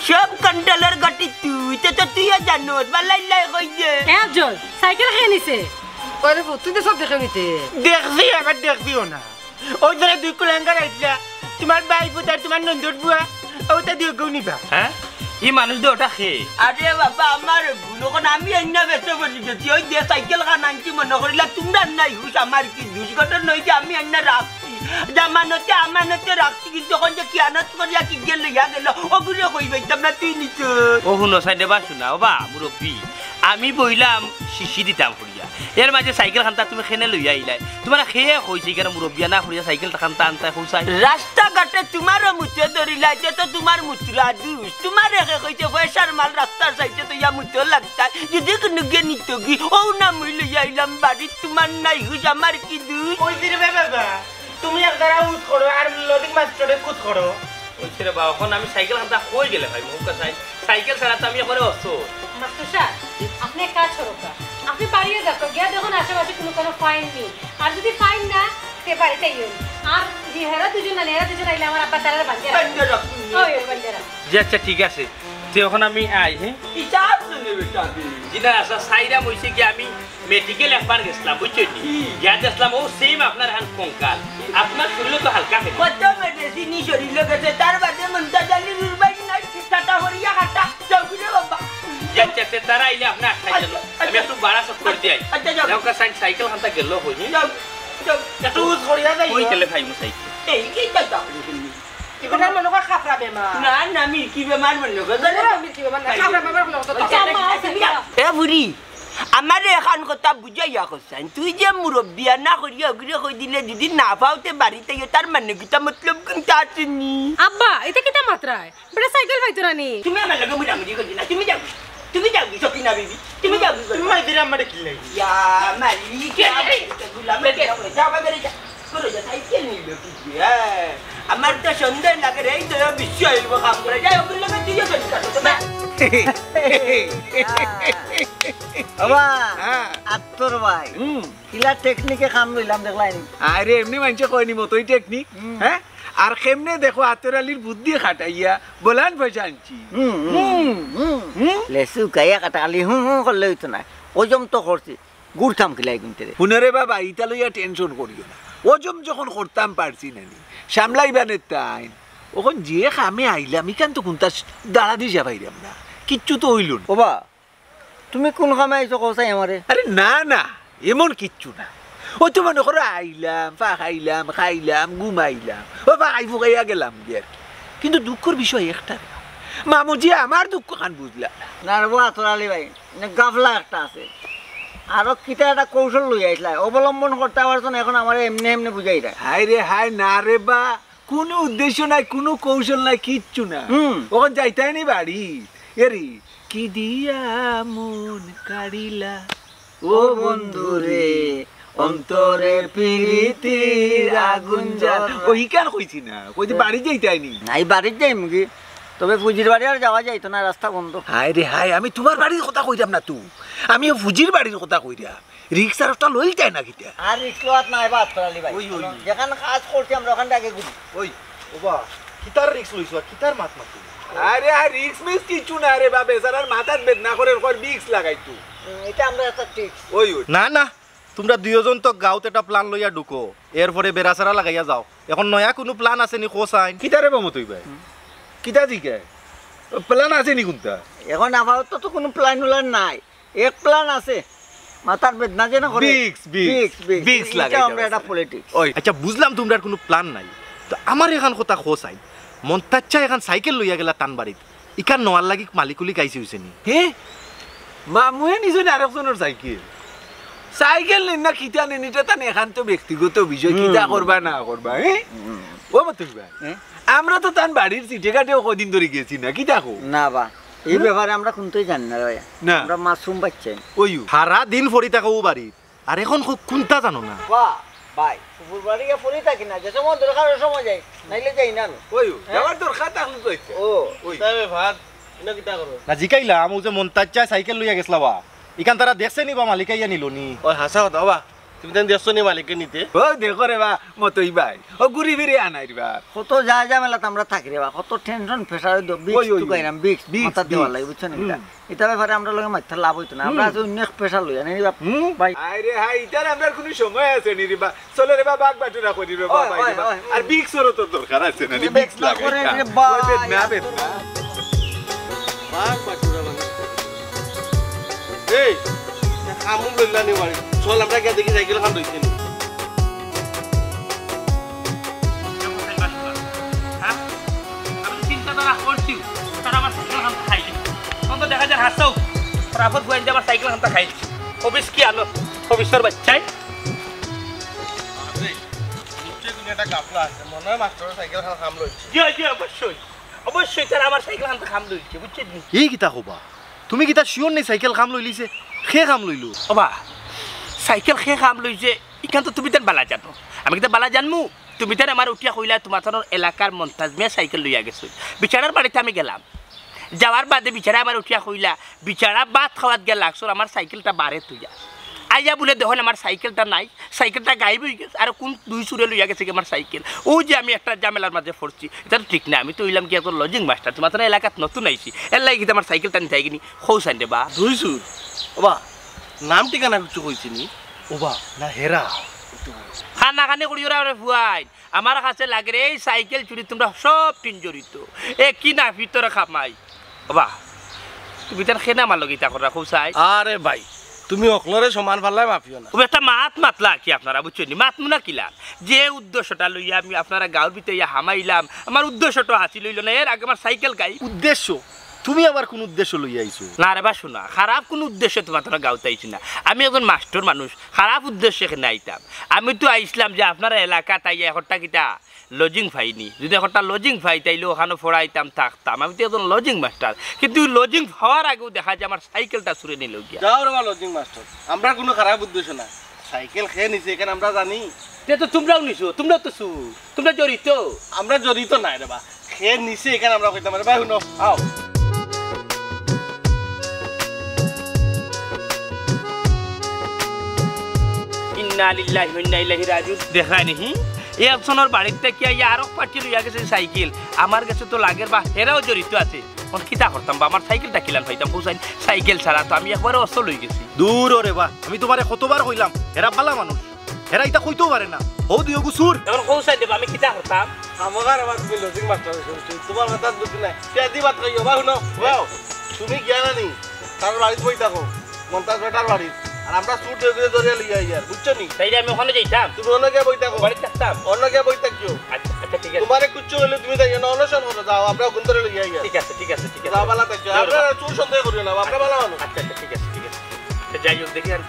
সব কন্ট্রোলর গটি তুই, তে তো তুইও জানোস, বালাই লাই কই দে। এ আফজল, সাইকেল কে নিছে? আরে ফুত, তুই তো সব দেখে নিতে। দেখছি, আবার দেখছিও না। ওই ধরে দুই কুলাঙ্গার আইছলা, তুমার ভাই পুত আর তুমার নন্দর বুয়া, ওটা দিয়ে গো নিবা। হ্যাঁ? ই মানুষ দে ওটা খে। আরে বাবা, আমার ভুল, অখন আমি আইনা বেঁচে বলি গেছি। ওই যে সাইকেল খান আনছি মনে করিলা, তুমরার নাই হুশ, আমার কি দুষ, ঘটনা অইছে আমি আইনা রাখছি। জামানতে আমানতে রাখছি, কিন্তু অখন যে খিয়ানত করিয়া কি গেল, ইয়া গেল, ওগুলো কই পাইতাম না, তুই নিতে। ও হুনো, সাইডে বা শুনা, ও বা, মুরব্বি, আমি বইলাম শিশি দিতাম। এর মাঝে সাইকেল খানতা তুমি কেনে লইয়া আইলায়? তুমারে কে কইছে ইখানো মুরব্বিয়ানা করিয়া সাইকেল খানতা আনতায় কইছাই? রাস্তাঘাটে তুমারও মুতে ধরিলায়, তে তো তুমার মুতরা দুষ। তুমারে কে কইছে পয়সার মাল রাস্তার সাইডে থইয়া মুতো লাগতায়? যদি কুনু গিয়ে নিতো গি, ও না মুই লইয়া আইলাম বাড়িত, তুমার নাই হুশ, আমার কি দুষ? ওই দিন রে বাবা, তুমি এক ধারা উঠ করো আর লজিক মাস্টারে কুত করো। ওই রে বা, অখন আমি সাইকেল খানতা কই গেলে ভাই, মুখ সাই-, সাইকেল ছাড়া তো আমি একবারে অসুর। মাস্টার সাব, আপনে এক কাজ করউক্কা, আপনে বাড়িয়ে যাউক্কা, গিয়া দেখউক্কা আশেপাশে কুনু, কুনু ফাইন নি। আর যদি ফাইন না, তে বাড়িত আইও। আর হি হেরা দুইজন না, এরা দুইজন আইলে আমার আব্বা তারারে বান্ধিয়া রাখবো। বান্ধিয়া রাখবো। ওই, ওই, বান্ধিয়া রাখবো। জি আচ্ছা, ঠিক আছে, তে অখন আমি আই, হ্যাঁ? ইটা আছে নি বেটা? জি না, আচ্ছা, সাইরাম অইছে কি আমি মেডিকেল একবার গেছলাম, বুঝছইন নি? হুম। গিয়া দেখলাম, ও সেম আপনার হান কঙ্কাল। আপনার শরীরও তো হালকা হয়ে গেছে। কত মেডিসিন শরীরও গেছে, তার বাদে আচ্ছা, আচ্ছা, তারা আইলে আপনি আটকাই যান। আমি একটু বাড়া চক্কর দিয়া আই। আচ্ছা, যাও। যাও, কাছে সাইকেল খান্তা গেল কই? যাও, যাও। একটু উজ করিয়া যাই। কই গেলে ভাই সাইকেল? এই কি যাও, যাও। এগুলো মনে হয় খাপড়া বেমার। না, না, মিল্কি বেমার মনে হয়। না, না, মিল্কি বেমার না, খাপড়া বেমার মনে হয়। আচ্ছা, আচ্ছা, আচ্ছা, যাও। এ বুড়ি, আমারে এখান কথা বুঝাইয়া কইছাইন, তুই যে মুরব্বি, আর না করিয়া ওগুলো কই দিলে যদি না পাওতে বাড়িতে ইয়ে, তার মানে কিতা মতলব কিতা আছেনি? আব্বা, এটা কিতা মাতরায়? বেটা সাইকেল পাইতো না নি? তুমি আমার লগে মুড়ামুড়ি করবি না, তুমি যাও, তুমি যাও, সকিনা বিবি, তুমি যাও। তুমি মাই দিলে আমারে কি লাগে? ইয়া, মালিক, ইয়া, এই, এই, গুলাম, এই, এই, যাও, যাও, যাও, যাও, যাও, সাইকেল নিল কি দিয়ে? হ্যাঁ, আমার তো সন্দেহ লাগে রে, এই তো বিশ্ব হইব কাম করে, যাই ওগুলো লগে তুইও চলি কাটো, না। বাবা, হ্যাঁ। আত্তর ভাই, হুম। কিলা টেকনিকে কাম লইলাম দেখলাই নি? আরে এমনি মানষে কয়নি মতোই টেকনিক, হুম। হ্যাঁ? আর কেমনে দেখো আতর আলীর বুদ্ধি খাটাইয়া বলান পয়সা আনছি। হুম, হুম, হুম। হুম। লেসু গাইয়া কাটা খালি হুম হুম করলে হইতো না। ওজম তো করছি, ঘুরতাম কিলাই কিনতে রে। হুনরে বাবা, ইতা লইয়া টেনশন করিও না। ওজম যখন করতাম পারছি না নি, সামলাইবা নে তাইন। অখন যে কামে আইলাম, ইখান তো কুনতা দাঁড়া দি যাবাইরাম না, কিচ্ছু তো হইল না। ওবা, তুমি কোন কামে আইছো কও চাই আমারে? আরে না, না, এমন কিচ্ছু না। ওই তো মনে করো আইলাম, ফা খাইলাম, খাইলাম, ঘুমাইলাম, ও ফা খাই ফুকাইয়া গেলাম গিয়া আর কি। কিন্তু দুঃখর বিষয় একটা রে, মামুজি আমার দুঃখ খান বুঝলা না। না রে বা, আতর আলী ভাই, মানে গাফলা একটা আছে। আরো কিতা একটা কৌশল লই আইছলা, অবলম্বন করতে পারছো না, এখন আমারে এমনে এমনে বুঝাই দেয়। হায় রে হায়, না রে বা, কোনো উদ্দেশ্য নাই, কোনো কৌশল নাই, কিচ্ছু না। হুম। অখন যাইতায় নি বাড়ি। এরি, কি দিয়া মন কাড়িলা, ও বন্ধু রে, অন্তরে পিরিতির আগুন জ্বাল। ও, ইখান কইছি না, কইছি বাড়ি যাইতায় নি। নাই, বাড়িত যাইমু কি? তবে ফুজির বাড়ি আর যাওয়া যাইতো না, রাস্তা বন্ধ। হায় রে হায়, আমি তুমার বাড়ির কথা কইরাম না তো, আমি ও ফুজির বাড়ির কথা কইরাম। রিক্স আর একটা লইল যায় না কিতা? আর রিক্স লওয়াত নাই বা আতর আলী ভাই। ওই, ওই, ওই। যেখান কাজ করছি আমরা ওখান আগে ঘুরি। ওই, ওবা, কিতার রিক্স লইছো আর কিতার মাত মাতি? আরে আর রিক্স মিক্স কিচ্ছু না রে বা, বেচারার মাথাত বেদনা করে কর ভিক্স লাগাইতো। হুম, এটা আমরা একটা ট্রিক্স। ওই, ওই। না, না, তুমরা দুইওজন তো গাউত একটা প্ল্যান লইয়া ঢুকো, এরপরে বেড়াছেড়া লাগাইয়া যাও। এখন নয়া কুনু প্ল্যান আছে নি কও চাইন? কিতা রে বা মতই ভাই? কিতা দিকে? প্ল্যান আছে নি কুনটা? এখন আপাতত তো কুনু প্ল্যান উল্যান নাই। এক প্ল্যান আছে, মাথার বেদনা যেন করে। Vicks, Vicks. Vicks, Vicks. Vicks এটা লাগাই আমরা দেওয়া একটা আছে। পলিটিক্স। ওই। আচ্ছা, বুঝলাম তুমরার কুনু প্ল্যান নাই। তো আমার এখান কথা কও চাইন। মন্তাজ চাচা এখান সাইকেল লইয়া গেলা তান বাড়িত। ইখান নেওয়ার লাগি মালিক উলিক আইছে অইছে নি? হে? মামুয়ে নিছইন আরেকজনর সাইকেল? সাইকেল নিন না কিতা নিন, ইটা তান একান্ত ব্যক্তিগত বিষয়, কিতা হুম। করবা না করবা, হে? হুম। ও মতই ভাই, হে? আমরা তো তান বাড়ির চিঠে কাটেও কদিন ধরি গেছি না, কিতা কও? না বা, এই হুম? ব্যাপারে আমরা কুন্তাউ জানি না রে ভাইয়া। না। আমরা মাসুম বাচ্চা। ওইও। সারা দিন পড়ি থাকো ও বাড়িত, আর এখন কো-, কুন্তা জানো না? বাহ, ভাই, ফুফুর বাড়ি গিয়া পড়ি থাকি না, যে সময় দরকার ওই সময় যাই, নাইলে যাই না আমি। ওইও, হ্যাঁ? যাওয়ার দরকার থাকলে তো যাইতে। ও। ওই। তাই ব্যাপার, ইনো কিতা করো? না, জিকাইলাম, ও যে মন্তাজ চাচা সাইকেল লইয়া গেছলা বা, ইখান তারা দেখছে নি বা মালিক আইয়া নিল নি? ওই হাছা কথা, ও বা, তুমি তাইন দেখছো নি মালিকরে নিতে? ও দেখো রে বা, মতই ভাই, ও ঘুরি ফিরি আনাই রে বা। কত যা ঝামেলাত আমরা থাকি রে বা, কত টেনশন প্রেশার, ওই তো ভিক্স ওই, ওই। টুকাইরাম, ভিক্স, ভিক্স, মাথাত দেওয়ার ভিক্স। লাগি, বুঝছো নি হুম। কিতা? ইটা ব্যাপারে আমরার লগে মাতলে লাভ অইতো না, আমরা হুম। আছি অইন্য এক প্রেশার লইয়া, নি রে বা? হুম। ভাই। আরে হায়, ইটার আমরার কুনু সময় আছে নি রে বা? চলো রে বা, বাগ বাটুরা করি রে বা, ওই, ভাই ওই, রে বা। ওই, ওই। আর ভিক্সরও তো দরকার আছে না নি, ভিক্স ভিক্স লাগাই করে না। রে বা, ওই বেদনা, বেদনা। বাঘ বাছুরা মানে। এই, তা কামও লইলা নি বাড়ি। চল, আমরা গিয়া দেখি সাইকেল খান রইছে নি। হ্যাঁ? আমি তো চিন্তাধারা করছি, তারা আমার সাইকেল খান খাইলি। তখন তো দেখা যায় হাসাও, রাফত গুয়াইন দিয়ে আমার সাইকেল খানটা খাইলি। অফিস কি আলো? অফিসর বাচ্চাই। আরে, নিশ্চয়ই কোনো একটা গাফলা আছে। মনে হয় মাস্টারের সাইকেল খান খাম লইছে। জি, জি, অবশ্যই। অবশ্যই তারা আমার সাইকেল খান খাম লইছে, বুঝছেন নি? এই কিতা কবা? তুমি কিতা শিওর নি সাইকেল খাম লইলিছে? কে খাম লইলো? ওবা, সাইকেল কে খাম লইছে, ইখান তো তুমি তান বালা জানো। আমি কিতা বালা জানমু? তুমি তান আমার উঠিয়া কইলা, তোমার তান এলাকার মন্তাজ মিয়া সাইকেল লইয়া গেছে। বিচারার বাড়িতে আমি গেলাম। যাওয়ার বাদে বিচারা আমার উঠিয়া কইলা, বিচারা ভাত খাওয়াত গিয়া লাগছর আমার সাইকেলটা বারে থইয়া। আইয়া বুলে দেখইন আমার সাইকেলটা নাই, সাইকেলটা গায়েব অই গেছে। আর কোন দুই চুরে লইয়া গেছে কি আমার সাইকেল? অউ যে আমি একটা ঝামেলার মাঝে পড়ছি, ইটা তো ঠিক না। আমি তো অইলাম গিয়া তোর লজিং মাস্টার, তোমার তান এলাকাত নতুন আইছি, এর লাগি কিতা আমার সাইকেলটা নিতায় গি নি? কও চাইন রে বা। দুই চুর? ওবা, নাম ঠিকানা কিচ্ছু কইছে নি? ওবা, না হেরা। কানাকানি করিও না রে ফুয়াইন। আমার কাছে লাগের এই সাইকেল চুরি তোমরা সব তিন জড়িত। একই নাপিতর কামাই। ওবা, তুমি তার খেনা মারলো কিতা করা, কও চাই? আরে ভাই, তুমি অকলরে সমান পাল্লায় মাপিও না। তুমি একটা মাত মাতলা কি আপনারা, বুঝছো নি? মাত মুনা কিলা? যে উদ্দেশ্যটা লইয়া আমি আপনারা গাঁওর ভিতরে ইয়া হামাইলাম, আমার উদ্দেশ্যটা হাসিল অইলো না। এর আগে আমার সাইকেল গাই। উদ্দেশ্য? তুমি আবার কোন উদ্দেশ্য লইয়া আইছো? না রে বা, শোনা, খারাপ কোন উদ্দেশ্যে তোমার তোরা গাঁওত আইছি না। আমি একজন মাস্টর মানুষ, খারাপ উদ্দেশ্যে এখানে আইতাম। আমি তো আইসলাম যে আপনারা এলাকাত আইয়া একটা কিতা লজিং পাইনি, যদি একটা লজিং পাই, তাইলে ওখানো পড়াইতাম, থাকতাম। আমি তো একজন লজিং মাস্টার, কিন্তু লজিং পাওয়ার আগেউ দেখা যায় আমার সাইকেলটা চুরে নিল গিয়া। যাও রে বা লজিং মাস্টার, আমরা কোনো খারাপ উদ্দেশ্য না। সাইকেল কে নিছে, এখান আমরা জানি। তে তো তোমরাও নিছো, তোমরা তো চুর, তোমরা জড়িত। আমরা জড়িত নায় রে বা, কে নিছে এখান আমরা কইতাম পারি। ভাই, হুনো, আও। ইন্না লিল্লাহি ওয়া ইন্না ইলাইহি রাজিউন। দেখরায় নি, একজনর বাড়িত থাকি আইয়া আরক পার্টি লইয়া গেছে সাইকেল। আমার গেছে তো লাগের বা হেরাও জড়িত আছে। অখন কিতা করতাম বা, আমার সাইকেলটা কিলান পাইতাম? কও চাইন, সাইকেল ছাড়া তো আমি একবারে অচল অই গেছি। দূর ওরে বা, আমি তোমারে কতবার কইলাম, হেরা ভালা মানুষ, হেরা ইতা কইতেও পারে না। হউ দিও গুসুর। এখন কও চাইন দেবা, আমি কিতা করতাম? আমাকে আর আমার তুমি লজিং মাস্টার অইছো, তোমার মাথাত বুদ্ধি নাই। কে দি বাত কইও বা, হুনো, বাও। তুমি গিয়া না নি, তার বাড়িত বই থাকো, মন্তাজ বেটার বাড়িত। আর আমরা চুর ধরে ধরে লইয়া আইয়ার, বুঝছো নি? তাইলে আমি ওখানো যাইতাম? তুমি অনো গিয়া বই থাকো। বাড়িত থাকতাম? অনো গিয়া বই থাকিও। আচ্ছা, আচ্ছা, ঠিক আছে। তোমারে কিচ্ছু অইলে তুমি যাইও না, অনশন করো, যাও, আমরা ওখান ধরে লইয়া আইয়ার। ঠিক আছে, ঠিক আছে, ঠিক আছে। যাও, ভালা থাকিও। যাও, আমরা যাও। চুর সন্দেহ করিও না, আমরা ভালা মানুষ। আচ্ছা, আচ্ছা, ঠিক আছে, ঠিক আছে। তো যাই হোক, দেখি আর,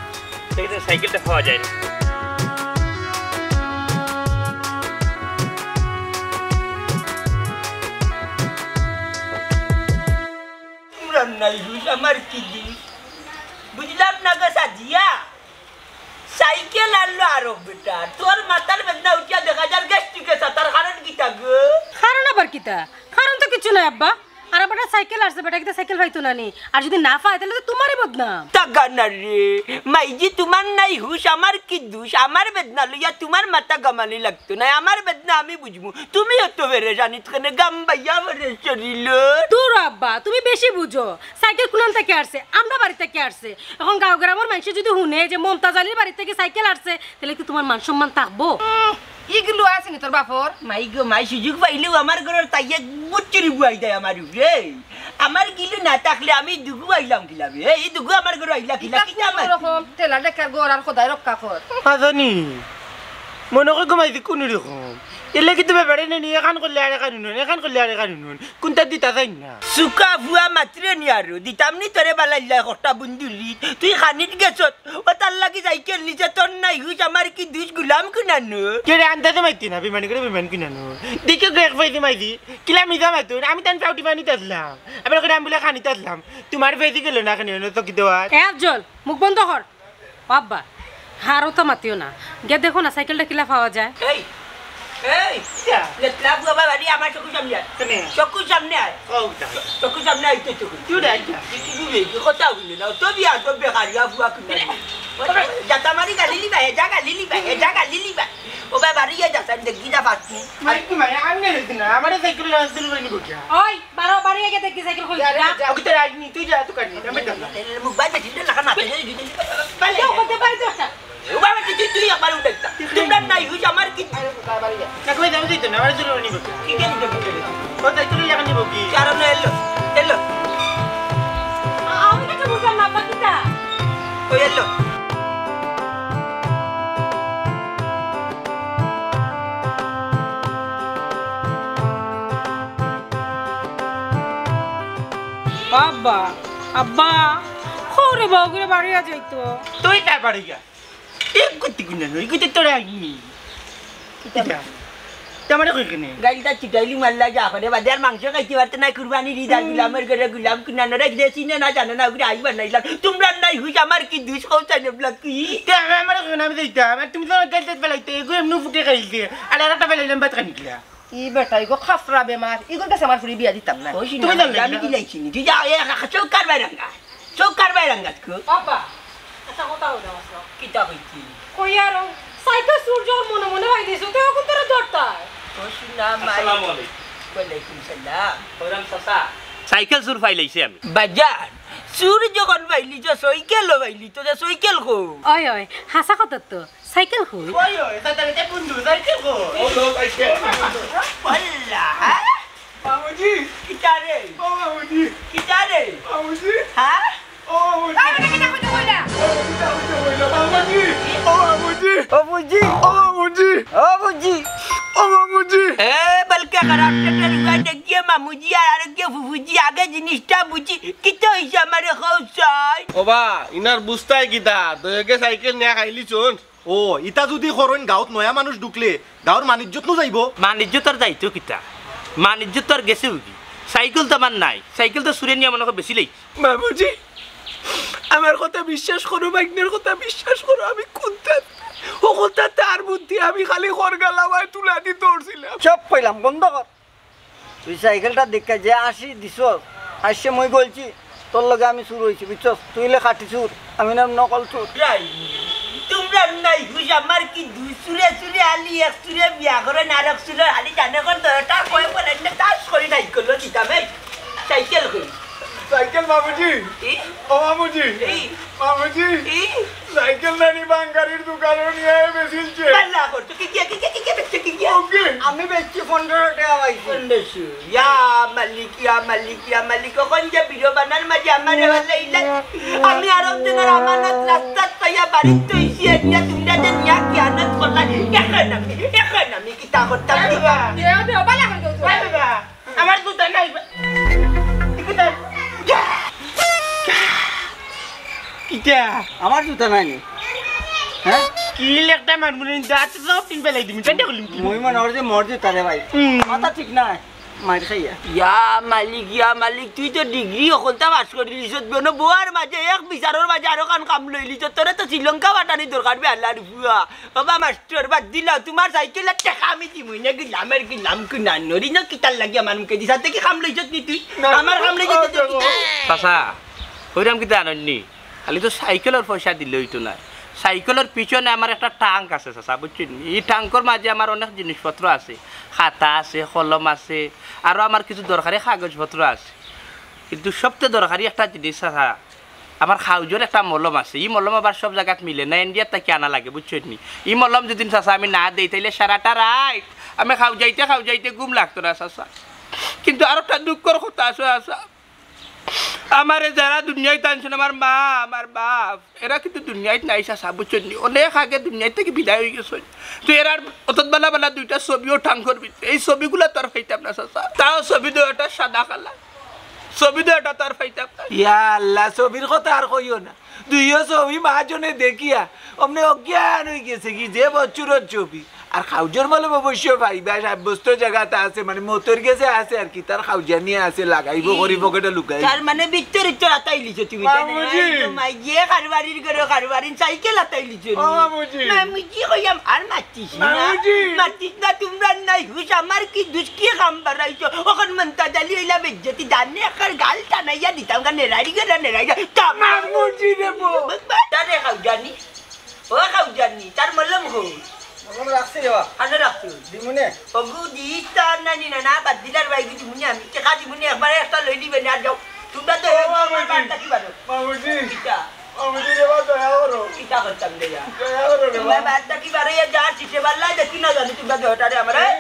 দেখি তো সাইকেলটা পাওয়া যায় না। তোমরা নাই হুশ, আমার কি দিন? বুঝলাম না গো সাদিয়া। সাইকেল আনলো আরক বেটা, তোর মাথার বেদনা উঠিয়া দেখা যার গ্যাস্ট্রিকে সাতার কারণ কিতা গো? কারণ আবার কিতা? কারণ তো কিচ্ছু নাই আব্বা। আর বেটা সাইকেল আনছে, বেটা কিতা সাইকেল পাইতো না নি? আর যদি না পায়, তাইলে তো তোমারই বদনাম। তা গানা রে, মাইজি তোমার নাই হুশ, আমার কি দুষ? আমার বেদনা লইয়া তোমার মাথা গামানি লাগতো না, আমার বেদনা আমি বুঝমু। তুমি অত পেরেশানিত কেনে গাম বাইয়া পড়ে শরীল? দূর আব্বা, তুমি বেশি বুঝো। সাইকেল কুনান থাকি আনছে? আমরা বাড়ি থাকি আনছে। এখন গাঁও গ্রামর মানষে যদি হুনে যে মমতাজ আলীর বাড়ি থাকি সাইকেল আনছে, তাইলে কি তোমার মান সম্মান থাকবো? উম, ইগুলো আছে নি তোর বাপর? মাই গো মাই, সুযোগ পাইলেউ আমার ঘরর তাই এক বুচ্চুরি বুয়াই দেয় আমার উপরে। আমার গিলু না থাকলে আমি দুগু আইলাম কিলা বে? এই দুগু আমার ঘরো আইলা কিলা? ইটা কিতা কোন আমার? রকম ঠেলা ঠেকার ঘর আর খোদায় রক্ষা কর। আজানি, মনে করি ঘুমাইছি কোন রকম। এলে কিন্তু ব্যাপারে নেই, এখান করলে আর এখান হুনুন, এখান করলে আর এখান হুনুন। কোনটা দিতা চাই না? সুকা ফুয়া মাতরে নি আরো, দিতাম নি তোরে বালাইল্লা একটা বুন্দুলি। তুই খানিত গেছত, ও তার লাগি সাইকেল নিছে, তোর নাই হুশ, আমার কি দুষ গুলাম কুনানো? কে রে, আন্দাজে মাইতি না, বেমানি করে বেমান কুনানো। দেখি গো এক ফাইদি মাইদি, কিলা মিজা মাইতো, আমি তান চাউটি পানিত আসলাম। আবার করে আমি বলে খানিত আসলাম। তোমার ফেদি গেল না কেন, এনে তো কি দেওয়ার? এ আফজল, মুখ বন্ধ কর। ও আব্বা, হারও তো মাতিও না। গিয়া দেখো না, সাইকেলটা কিলা পাওয়া যায়। এই, এই, কিতা? লেটলা বুয়া বাবা, বাড়ি আমার চকুর সামনে আয়। কেনে? চকুর সামনে আয়। ও, উঠা। চকুর সামনে আয়, তুই চকুর। তুই উঠা, উঠা। তুই কি বুঝলি? কি কথা বুঝলি না? তো বিয়া, তো বেকার, ইয়া বুয়া কুন্ডা। জাতা মারি গালি লিবা, এ যা গালি লিবা, এ যা গালি লিবা। ও ভাই, বাড়ি গিয়া যাস, আমি দেখি যা পাচ্ছি। মাই, তুই মাই, আমি নেই না, আমার সাইকেল চুরি করে নিব কিয়া? ওই, বারো, বাড়ি গিয়া দেখি সাইকেল কই। যা, যা, যা। ওকে তো রাখনি, তুই যা, তুই কাটনি, আমি যাম না। মুখ বাইরে ছিল, লাখান মাথা দিয়ে দিতে। বাইরে। কেউ করতে পারে তো একটা। ও বাবা, তুই, তুই, তুই আমার উঠে যা। তোমরা নাই, হুশ আমার কি? না, কই যাবে, যাইতো না, আমার চুরি করে নিব কিয়া? কি জানি তো, কি জানি। ও, তাই চুরি লাখান নিব কি? কারণ এলো, এলো। আমি তো বুঝলাম না, আব্বা, কিতা? ওই এলো। আব্বা, আব্বা, খরে বউগুরে বাড়িয়া যাইতো। তুই তার বাড়ি যা। এই কুত্তি কুন্ডা নই, কুত্তি তোরা আইনি। কিতা? তে আমারে কই কেনে? গাইলটা চিটাইলি মারলা যা করে, বাদে আর মাংস খাইতে পারতে না, কুরবানি দিদার গুলামের ঘরে গুলাম কুন্ডা নরে, গিয়ে চিনে না জানে না, ওগুলো আইবার নাইলাম। তোমরা নাই হুশ, আমার কি দুষ, কও চাই না, ব্লক কি? তে আমি আমারে কই না, আমি যাইতাম। আর তুমি তো গাইলটা ফেলাইতে, এগো এমনি ফুটে খাইলতে। আর একটা ফেলাইলাম, ভাত খানিকলা। ই বেটা, ইগো খাফরা বেমার, ইগোর গেছে আমার ফুরি বিয়া দিতাম না। ওই তুমি জানলে আমি না? কি লাইছি নি? তুই যা, এ, এ, চোখ কার বাইরাঙ্গা? চোখ কার বাইরাঙ্গা? বাবা, আচ্ছা, কথা হলো আমার। কিতা কইছি? কই আর ও সাইকেল চুর যাওয়ার মনে মনে হয়ে দিছো, তো এখন তোরা ধরতায়। ও শুনা মাই। আসসালামু আলাইকুম। ওয়ালাইকুম সালাম। কইরাম চাচা, সাইকেল চুর পাইলাইছি আমি। বাজার, চুর যখন পাইলি, যে সাইকেলও পাইলি, তো যে সাইকেল কো? ওই, ওই, হাসা কথা তো। সাইকেল কই? ওই, ওই, সাইকেল, এ বন্ধু, সাইকেল কই? ও, লো, সাইকেল। আল্লাহ, হ্যাঁ? মামুজি। কিতা রে? ও মামুজি। কিতা রে? মামুজি। হ্যাঁ? ও মামুজি। এই বেটা, কিতা কইতে কইলা? ও মামুজি। ও মামুজি। ও বুঝি। ও মামুজি। ও বুঝি। ও মামুজি। এ, বলকে খারাপ পেটের উপায় দেখিয়ে মামুজি আর আরেককে ফুফুজি, আগে জিনিসটা বুঝি। কিতা হইছে আমারে কও চাই? ওবা, ইনার বুঝতায় কিতা? দয়গে সাইকেল নিয়া খাইলিছইন। ও, ইতা যুদি করইন, গাঁওত নয়া মানুষ ঢুকলে গাঁওর মান-ইজ্জত নু যাইবো। মান-ইজ্জত আর যাইতো কিতা? মান-ইজ্জত তো আর গেছে উগি। সাইকেল তো আমার নাই, সাইকেল তো চুরে নিয়া মনে কয় বেচিলাইছি। মামুজি, আমার কথা বিশ্বাস করো, ভাইগ্নার কথা বিশ্বাস করো, আমি কুন্তা, হকলতা তার বুদ্ধি, আমি খালি খড়গালামায় তুলাদি ধরছিলাম। চুপ কইলাম, বন্ধ কর। তুই সাইকেলটা দেখিয়া যে আশি দিছস, আইসে মুই গলছি, তোর লগে আমি চুর অইছি, বুঝছস? তুই অইলে খাঁটি চুর, আমি অইলাম নকল চুর। রাই, তুমরার নাই হুশ, আমার কি দুই চুরে চুরে আলি, এক চুরে বিয়া করইন, আর এক চুরে আলি জানে কর দরটা কয় বলে না, তাস করি নাই করলো দিতাম, এই সাইকেল কই? সাইকেল মামুজি। ই? ও মামুজি। ই? মামুজি। ই? সাইকেল নানি বাঙ্গারির দোকানো নিয়া বেচিলছে। বালা করছো, কি গিয়া, কি গিয়া, কি গিয়া, বেচছো, কি গিয়া? ওকে। আমি বেচছি পনেরো টেকা পাইছি। পনেরোশো। ইয়া মালিক, ইয়া মালিক, ইয়া মালিক, অখন যে ভিডিও বানার মাঝে আমারে বালা ইলা। আমি আর একজনের আমানত রাস্তাত পাইয়া বাড়িত থইছি, এদিয়া তুমরা যে নিয়া কিয়ানত করলা, এখন আমি, এখন আমি কিতা করতাম, কিতা? দেও, দেও, বালা করে দেও, দেও। বাবা। আমার জুতা নাই বা। কিতা? কিতা? আমার জুতা নাই নি? হ্যাঁ? কিল একটা মারমু নি, দাঁত সব তিন পেলাই দিমু, ঠান্ডা করলিম। মুই মনে করি যে মোর জুতা রে ভাই। হুম। মাথা ঠিক নাই, মাইর খাইয়া। ইয়া মালিক, ইয়া মালিক, তুই তো ডিগ্রি অকলতা পাস করি দিছস, বনো বউয়ার মাঝে এক বিচারর মাঝে আরো কান কাম লইলিছস, তোরে তো শ্রীলঙ্কা পাঠানি দরকার বে আল্লাহর ফুয়া। বাবা মাস্টার, বাদ দিলাও, তুমার সাইকেলর টেকা আমি দিমু না, গেলাম আর গেলাম, কিনা নরি না, কিতার লাগি আমার মুখে দিস? হাতে কি কাম লইছত নি তুই? না, আমার কাম লইছত নি তুই? না। চাচা, কইরাম কিতা জানইন নি? খালি তো সাইকেলর পয়সা দিলে অইতো না। সাইকেলর পিছনে আমার একটা ট্রাঙ্ক আছে চাচা, বুঝছইন নি? ই ট্রাঙ্কর মাঝে আমার অনেক জিনিসপত্র আছে, খাতা আছে, কলম আছে, আরো আমার কিছু দরকারি কাগজপত্র আছে। কিন্তু সবচেয়ে দরকারি একটা জিনিস চাচা, আমার খাউজর একটা মলম আছে, ই মলম আবার সব জাগাত মিলে না, ইন্ডিয়ার থাকি আনা লাগে, বুঝছইন নি? ই মলম যুদি চাচা আমি না দেই, তাইলে সারাটা রাইত আমি খাউজাইতে খাউজাইতে ঘুম লাগতো না চাচা। কিন্তু আরো একটা দুঃখর কথা আছে চাচা, আমারে যারা দুনিয়াত আনছইন, আমার মা, আমার বাপ, এরা কিন্তু দুনিয়াত নাই চাচা, বুঝছইন নি? অনেক আগে দুনিয়াত থাকি বিদায় অইগেছইন। তো এরার অতত বালা বালা দুইটা ছবিও ট্রাঙ্কর ভিতরে, এই ছবিগুলা তো আর পাইতাম না চাচা। তাও ছবি দুইটা সাদা কালা, ছবি দুইটা তো আর পাইতাম না। ইয়া আল্লাহ, ছবির কথা আর কইও না। দুইও ছবি মহাজনে দেখিয়া অমনে অজ্ঞান অইগেছে কি, যে বছরর ছবি। আর খাউজর মলম অবশ্য পাইবা, সাব্যস্ত জাগাত আছে, মানে মতর গেছে আছে আর কি, তার খাউজা নিয়া আছে, লাগাইবো করি পকেটো লুকাই। তার মানে ভিতরে তো আতাইলিছো তুমি, তাই না? মামুজি। এই তো মাই গিয়ে কারবারির ঘরো কারবারিন সাইকেল আতাইলিছো নি। ও মামুজি। মামুজি কইয়াম আর মাতিস না। মামুজি। মাতিস না, তুমরার নাই হুশ, আমার কি দুষ, কি কাম বাড়াইছো? অখন মন্তাজ আলী অইলা বেজ্জতি, জানে একখান গাল টানাইয়া দিতাম, গা নেড়াইরি গা নেড়াইরি। তা মামুজি রে বো। তারে খাউজানি। ও খাউজানি, তার মলম কই? মলম রাখছি রে বা। আনো রাখছো? দিমুনে। ওগু দিস তো আর নানি না, না, বাদ দিলার ভাই, দিমুনে আমি। টেকা দিমুনে, একবারে একটা লই নিবে না, যাও। তুমরা তো ও এক মামুজি। বাদ থাকি বারো। মামুজি। কিতা? মামুজি রে বা, দয়া করো। কিতা করতাম রে বা? দয়া করো রে বা। তুমার বাদ থাকি বারো, ইয়া যা, শিশে বাল্লাই দেখি না জানি তুমরা দেহটারে আমার, হ্যাঁ?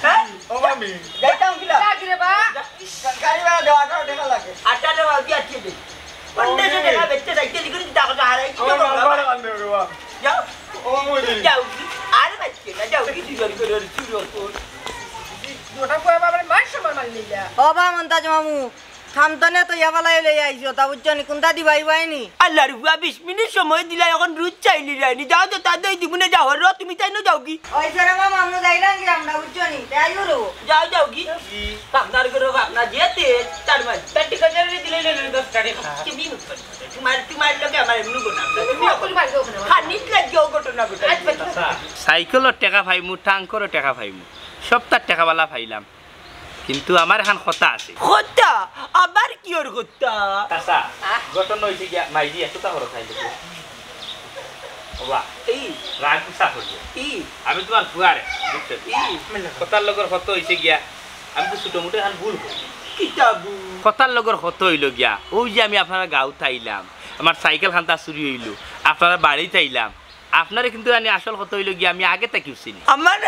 হ্যাঁ? ও মামি। যাইতাম কিলা? যা কি রে বা? গাড়ি ভাড়া দেওয়া আঠারো টেকা লাগে। আঠারো টেকা দিয়া আটকে দে। পনেরোশো টেকা বেচতে যাইতে লিখুন, কিতা কথা হারাই, কিতা আমার কথা? নাম্বার আন দে রে বা। যাও। ও মামুজি। যাও কি? আরে বাচ্চা না, যাও কি তুই জোর করে ওর চুরি ওর কোন? দুটা পুয়া বাবার মার সমান মারলি যা। ও বা মন্তাজ মামু, খামতনে তো ইয়াবালাই লই আইছো, তা বুঝছো নি? কুন্তা দিবাই বাইনি? আল্লাহর ফুয়া বিশ মিনিট সময় দিলা, অখন রুজ চাইলি রাইনি। যাও তো, তা দই দিমুনে যাও, র তুমি তাই না যাও কি? ওই সরে মা মামু যাইলাম কি আমরা, বুঝছো নি? তাই আইও রো। যাও, যাও কি? কি? আপনার ঘরে আপনার যেতে তার মানে। তার টিকা জরুরি দিলে না, দশ টাকা খা। তুমি মুখ করে। তোমার, তোমার লগে আমার এমনি গোনা। তুমি অকল বাড়ি ওখানে। খানিক লাগে ও ঘটনা ঘটে। আচ্ছা, আচ্ছা। সাইকেলর টেকা পাইমু, ট্রাঙ্করও টেকা পাইমু, সপ্তাহ টেকা বালা পাইলাম, কিন্তু আমার এখান কথা আছে। কথা? আবার কি ওর কথা? চাচা, আহ? ঘটনা হইছে গিয়া, মাইজি এতটা খরচ আইলো গো। বাবা, এই। রাগ গুসা করবে। এই। আমি তোমার ফুয়ারে, বুঝছো? এই। কথার লগর কত হইছে গিয়া, আমি তো ছোট মোটো এখান ভুল করি। কিতা ভুল? কথার লগর কত হইল গিয়া, ওই যে আমি আপনারা গাঁওত আইলাম, আমার সাইকেল খান্তা চুরি হইল, আপনারা বাড়িত আইলাম, আপনারে কিন্তু জানি আসল কথা হইল গিয়া, আমি আগে থাকিও চিনি। আমার,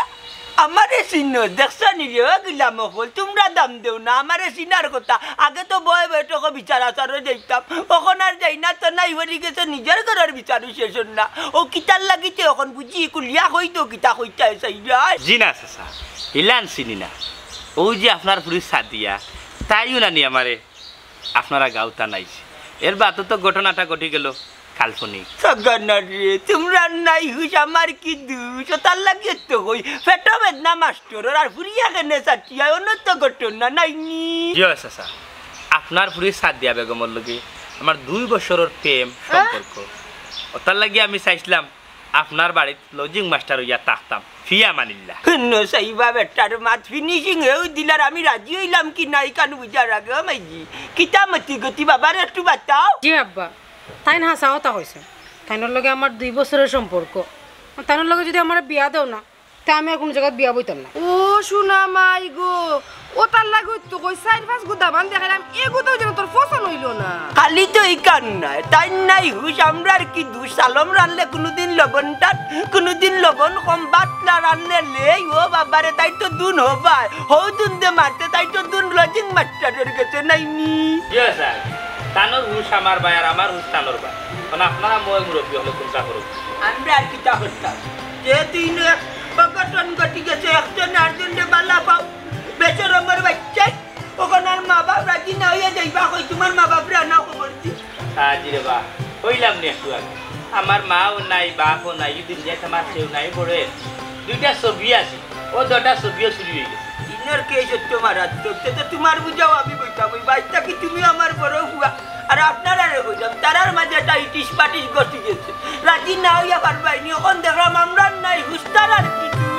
আমারে চিনো, দেখছো নি রে, ও গুলাম অকল, তুমরা দাম দেও না, আমারে চিনার কথা। আগে তো বয়ে বয়ে টকো বিচার আচারো যাইতাম, অখন আর যাই না, তো নাই হরি গেছে, নিজর ঘরর বিচারও শেষ অর না। ও কিতার লাগিতে অখন বুঝি, কুলিয়া কই তো কিতা কইতায় চাইরায়। জি না চাচা, ইলান চিনি না। অউ যে আপনার ফুরি সাদিয়া, তাইও নানি আমারে আপনারা গাউত আনাইছে। এর বাদে তো ঘটনাটা ঘটি গেল কাল্পনিক। সগনা রে, তুমরার নাই হুশ, আমার কি দুষ? ও তার লাগি তো কই, পেটো বেদনা মাস্টরর, আর ফুরিয়া কেনে চাটিয়া, অন্য তো ঘটনা নাইনি। জি অয় চাচা, আপনার ফুরি সাদিয়া বেগমর লগে আমার দুই বছরর প্রেম সম্পর্ক। ও তার লাগি আমি চাইছিলাম আপনার বাড়িত লজিং মাস্টার অইয়া থাকতাম, ফি আমানিল্লাহ। হুনো চাইবা বেটার মাত, ফিনিশিং হেউ দিলার, আমি রাজি অইলাম কি না ইখান বুঝার আগে। ও মাইজি, কিতা মতি গতি বাবারে একটু বাতাও। জি আব্বা, তাইন হাছা কথা কইছইন। তাইনর লগে আমার দুই বছরর সম্পর্ক। তাইনর লগে যুদি আমারে বিয়া দেও না, তে আমি আর কুনু জাগাত বিয়া বইতাম না। ও সোনা মাই গো, ও তার লাগি তো কই, চাইর পাঁচ গুদা মান দেখাইলাম, এগুদাও যেন তোর পছন্দ অইল না। খালি তো ইখান নায়, তাইন নাই হুশ, আমরার কি দুষ? সালম রানলে কুনুদিন লবণ টান, কুনুদিন লবণ কম, বাতলা রানলে লেই, ও বাবারে, তাই তো দুন হবায়, হউ দুন দে মারতে, তাই তো দুন লজিং মাস্টারর গেছে নাইনি। জি অয় স্যার, তানর হুশ আমার বায় আর আমার হুশ তানর বায়। মানে আপনারা ময় মুরব্বি অকলে কুনতা করো। আমরা আর কিতা করতাম? যেহেতু ইনো এক অঘটন ঘটি গেছে, একজন আরজনরে বালা পাও, বেশরমর বাইচ্চায়, অখন আর মা বাপ রাজি না অইয়া যাইবা কই, তুমার মা বাপরে আনা খবর দি। আজি রে বা, কইলাম নি একটু আগে, আমার মাও নাই, বাপও নাই, ই দুনিয়াত আমার কেউ নাই, বড় দুইটা ছবি আছে, ও দুইটা ছবিও চুরি অই গেছে। ইনোর কেস অইতো মারাত্মক, তে তো তুমার বুঝাও আমি বইতা বই, বাইচ্চা কি তুমি আমার বড় ফুয়া, আর আপনারারে কইলাম, তারার মাঝে একটা ইটিস পাটিস ঘটি গেছে, রাজি না অইয়া পারবায়নি, অখন দেখলাম আমরার নাই হুশ, তারার কি দুষ?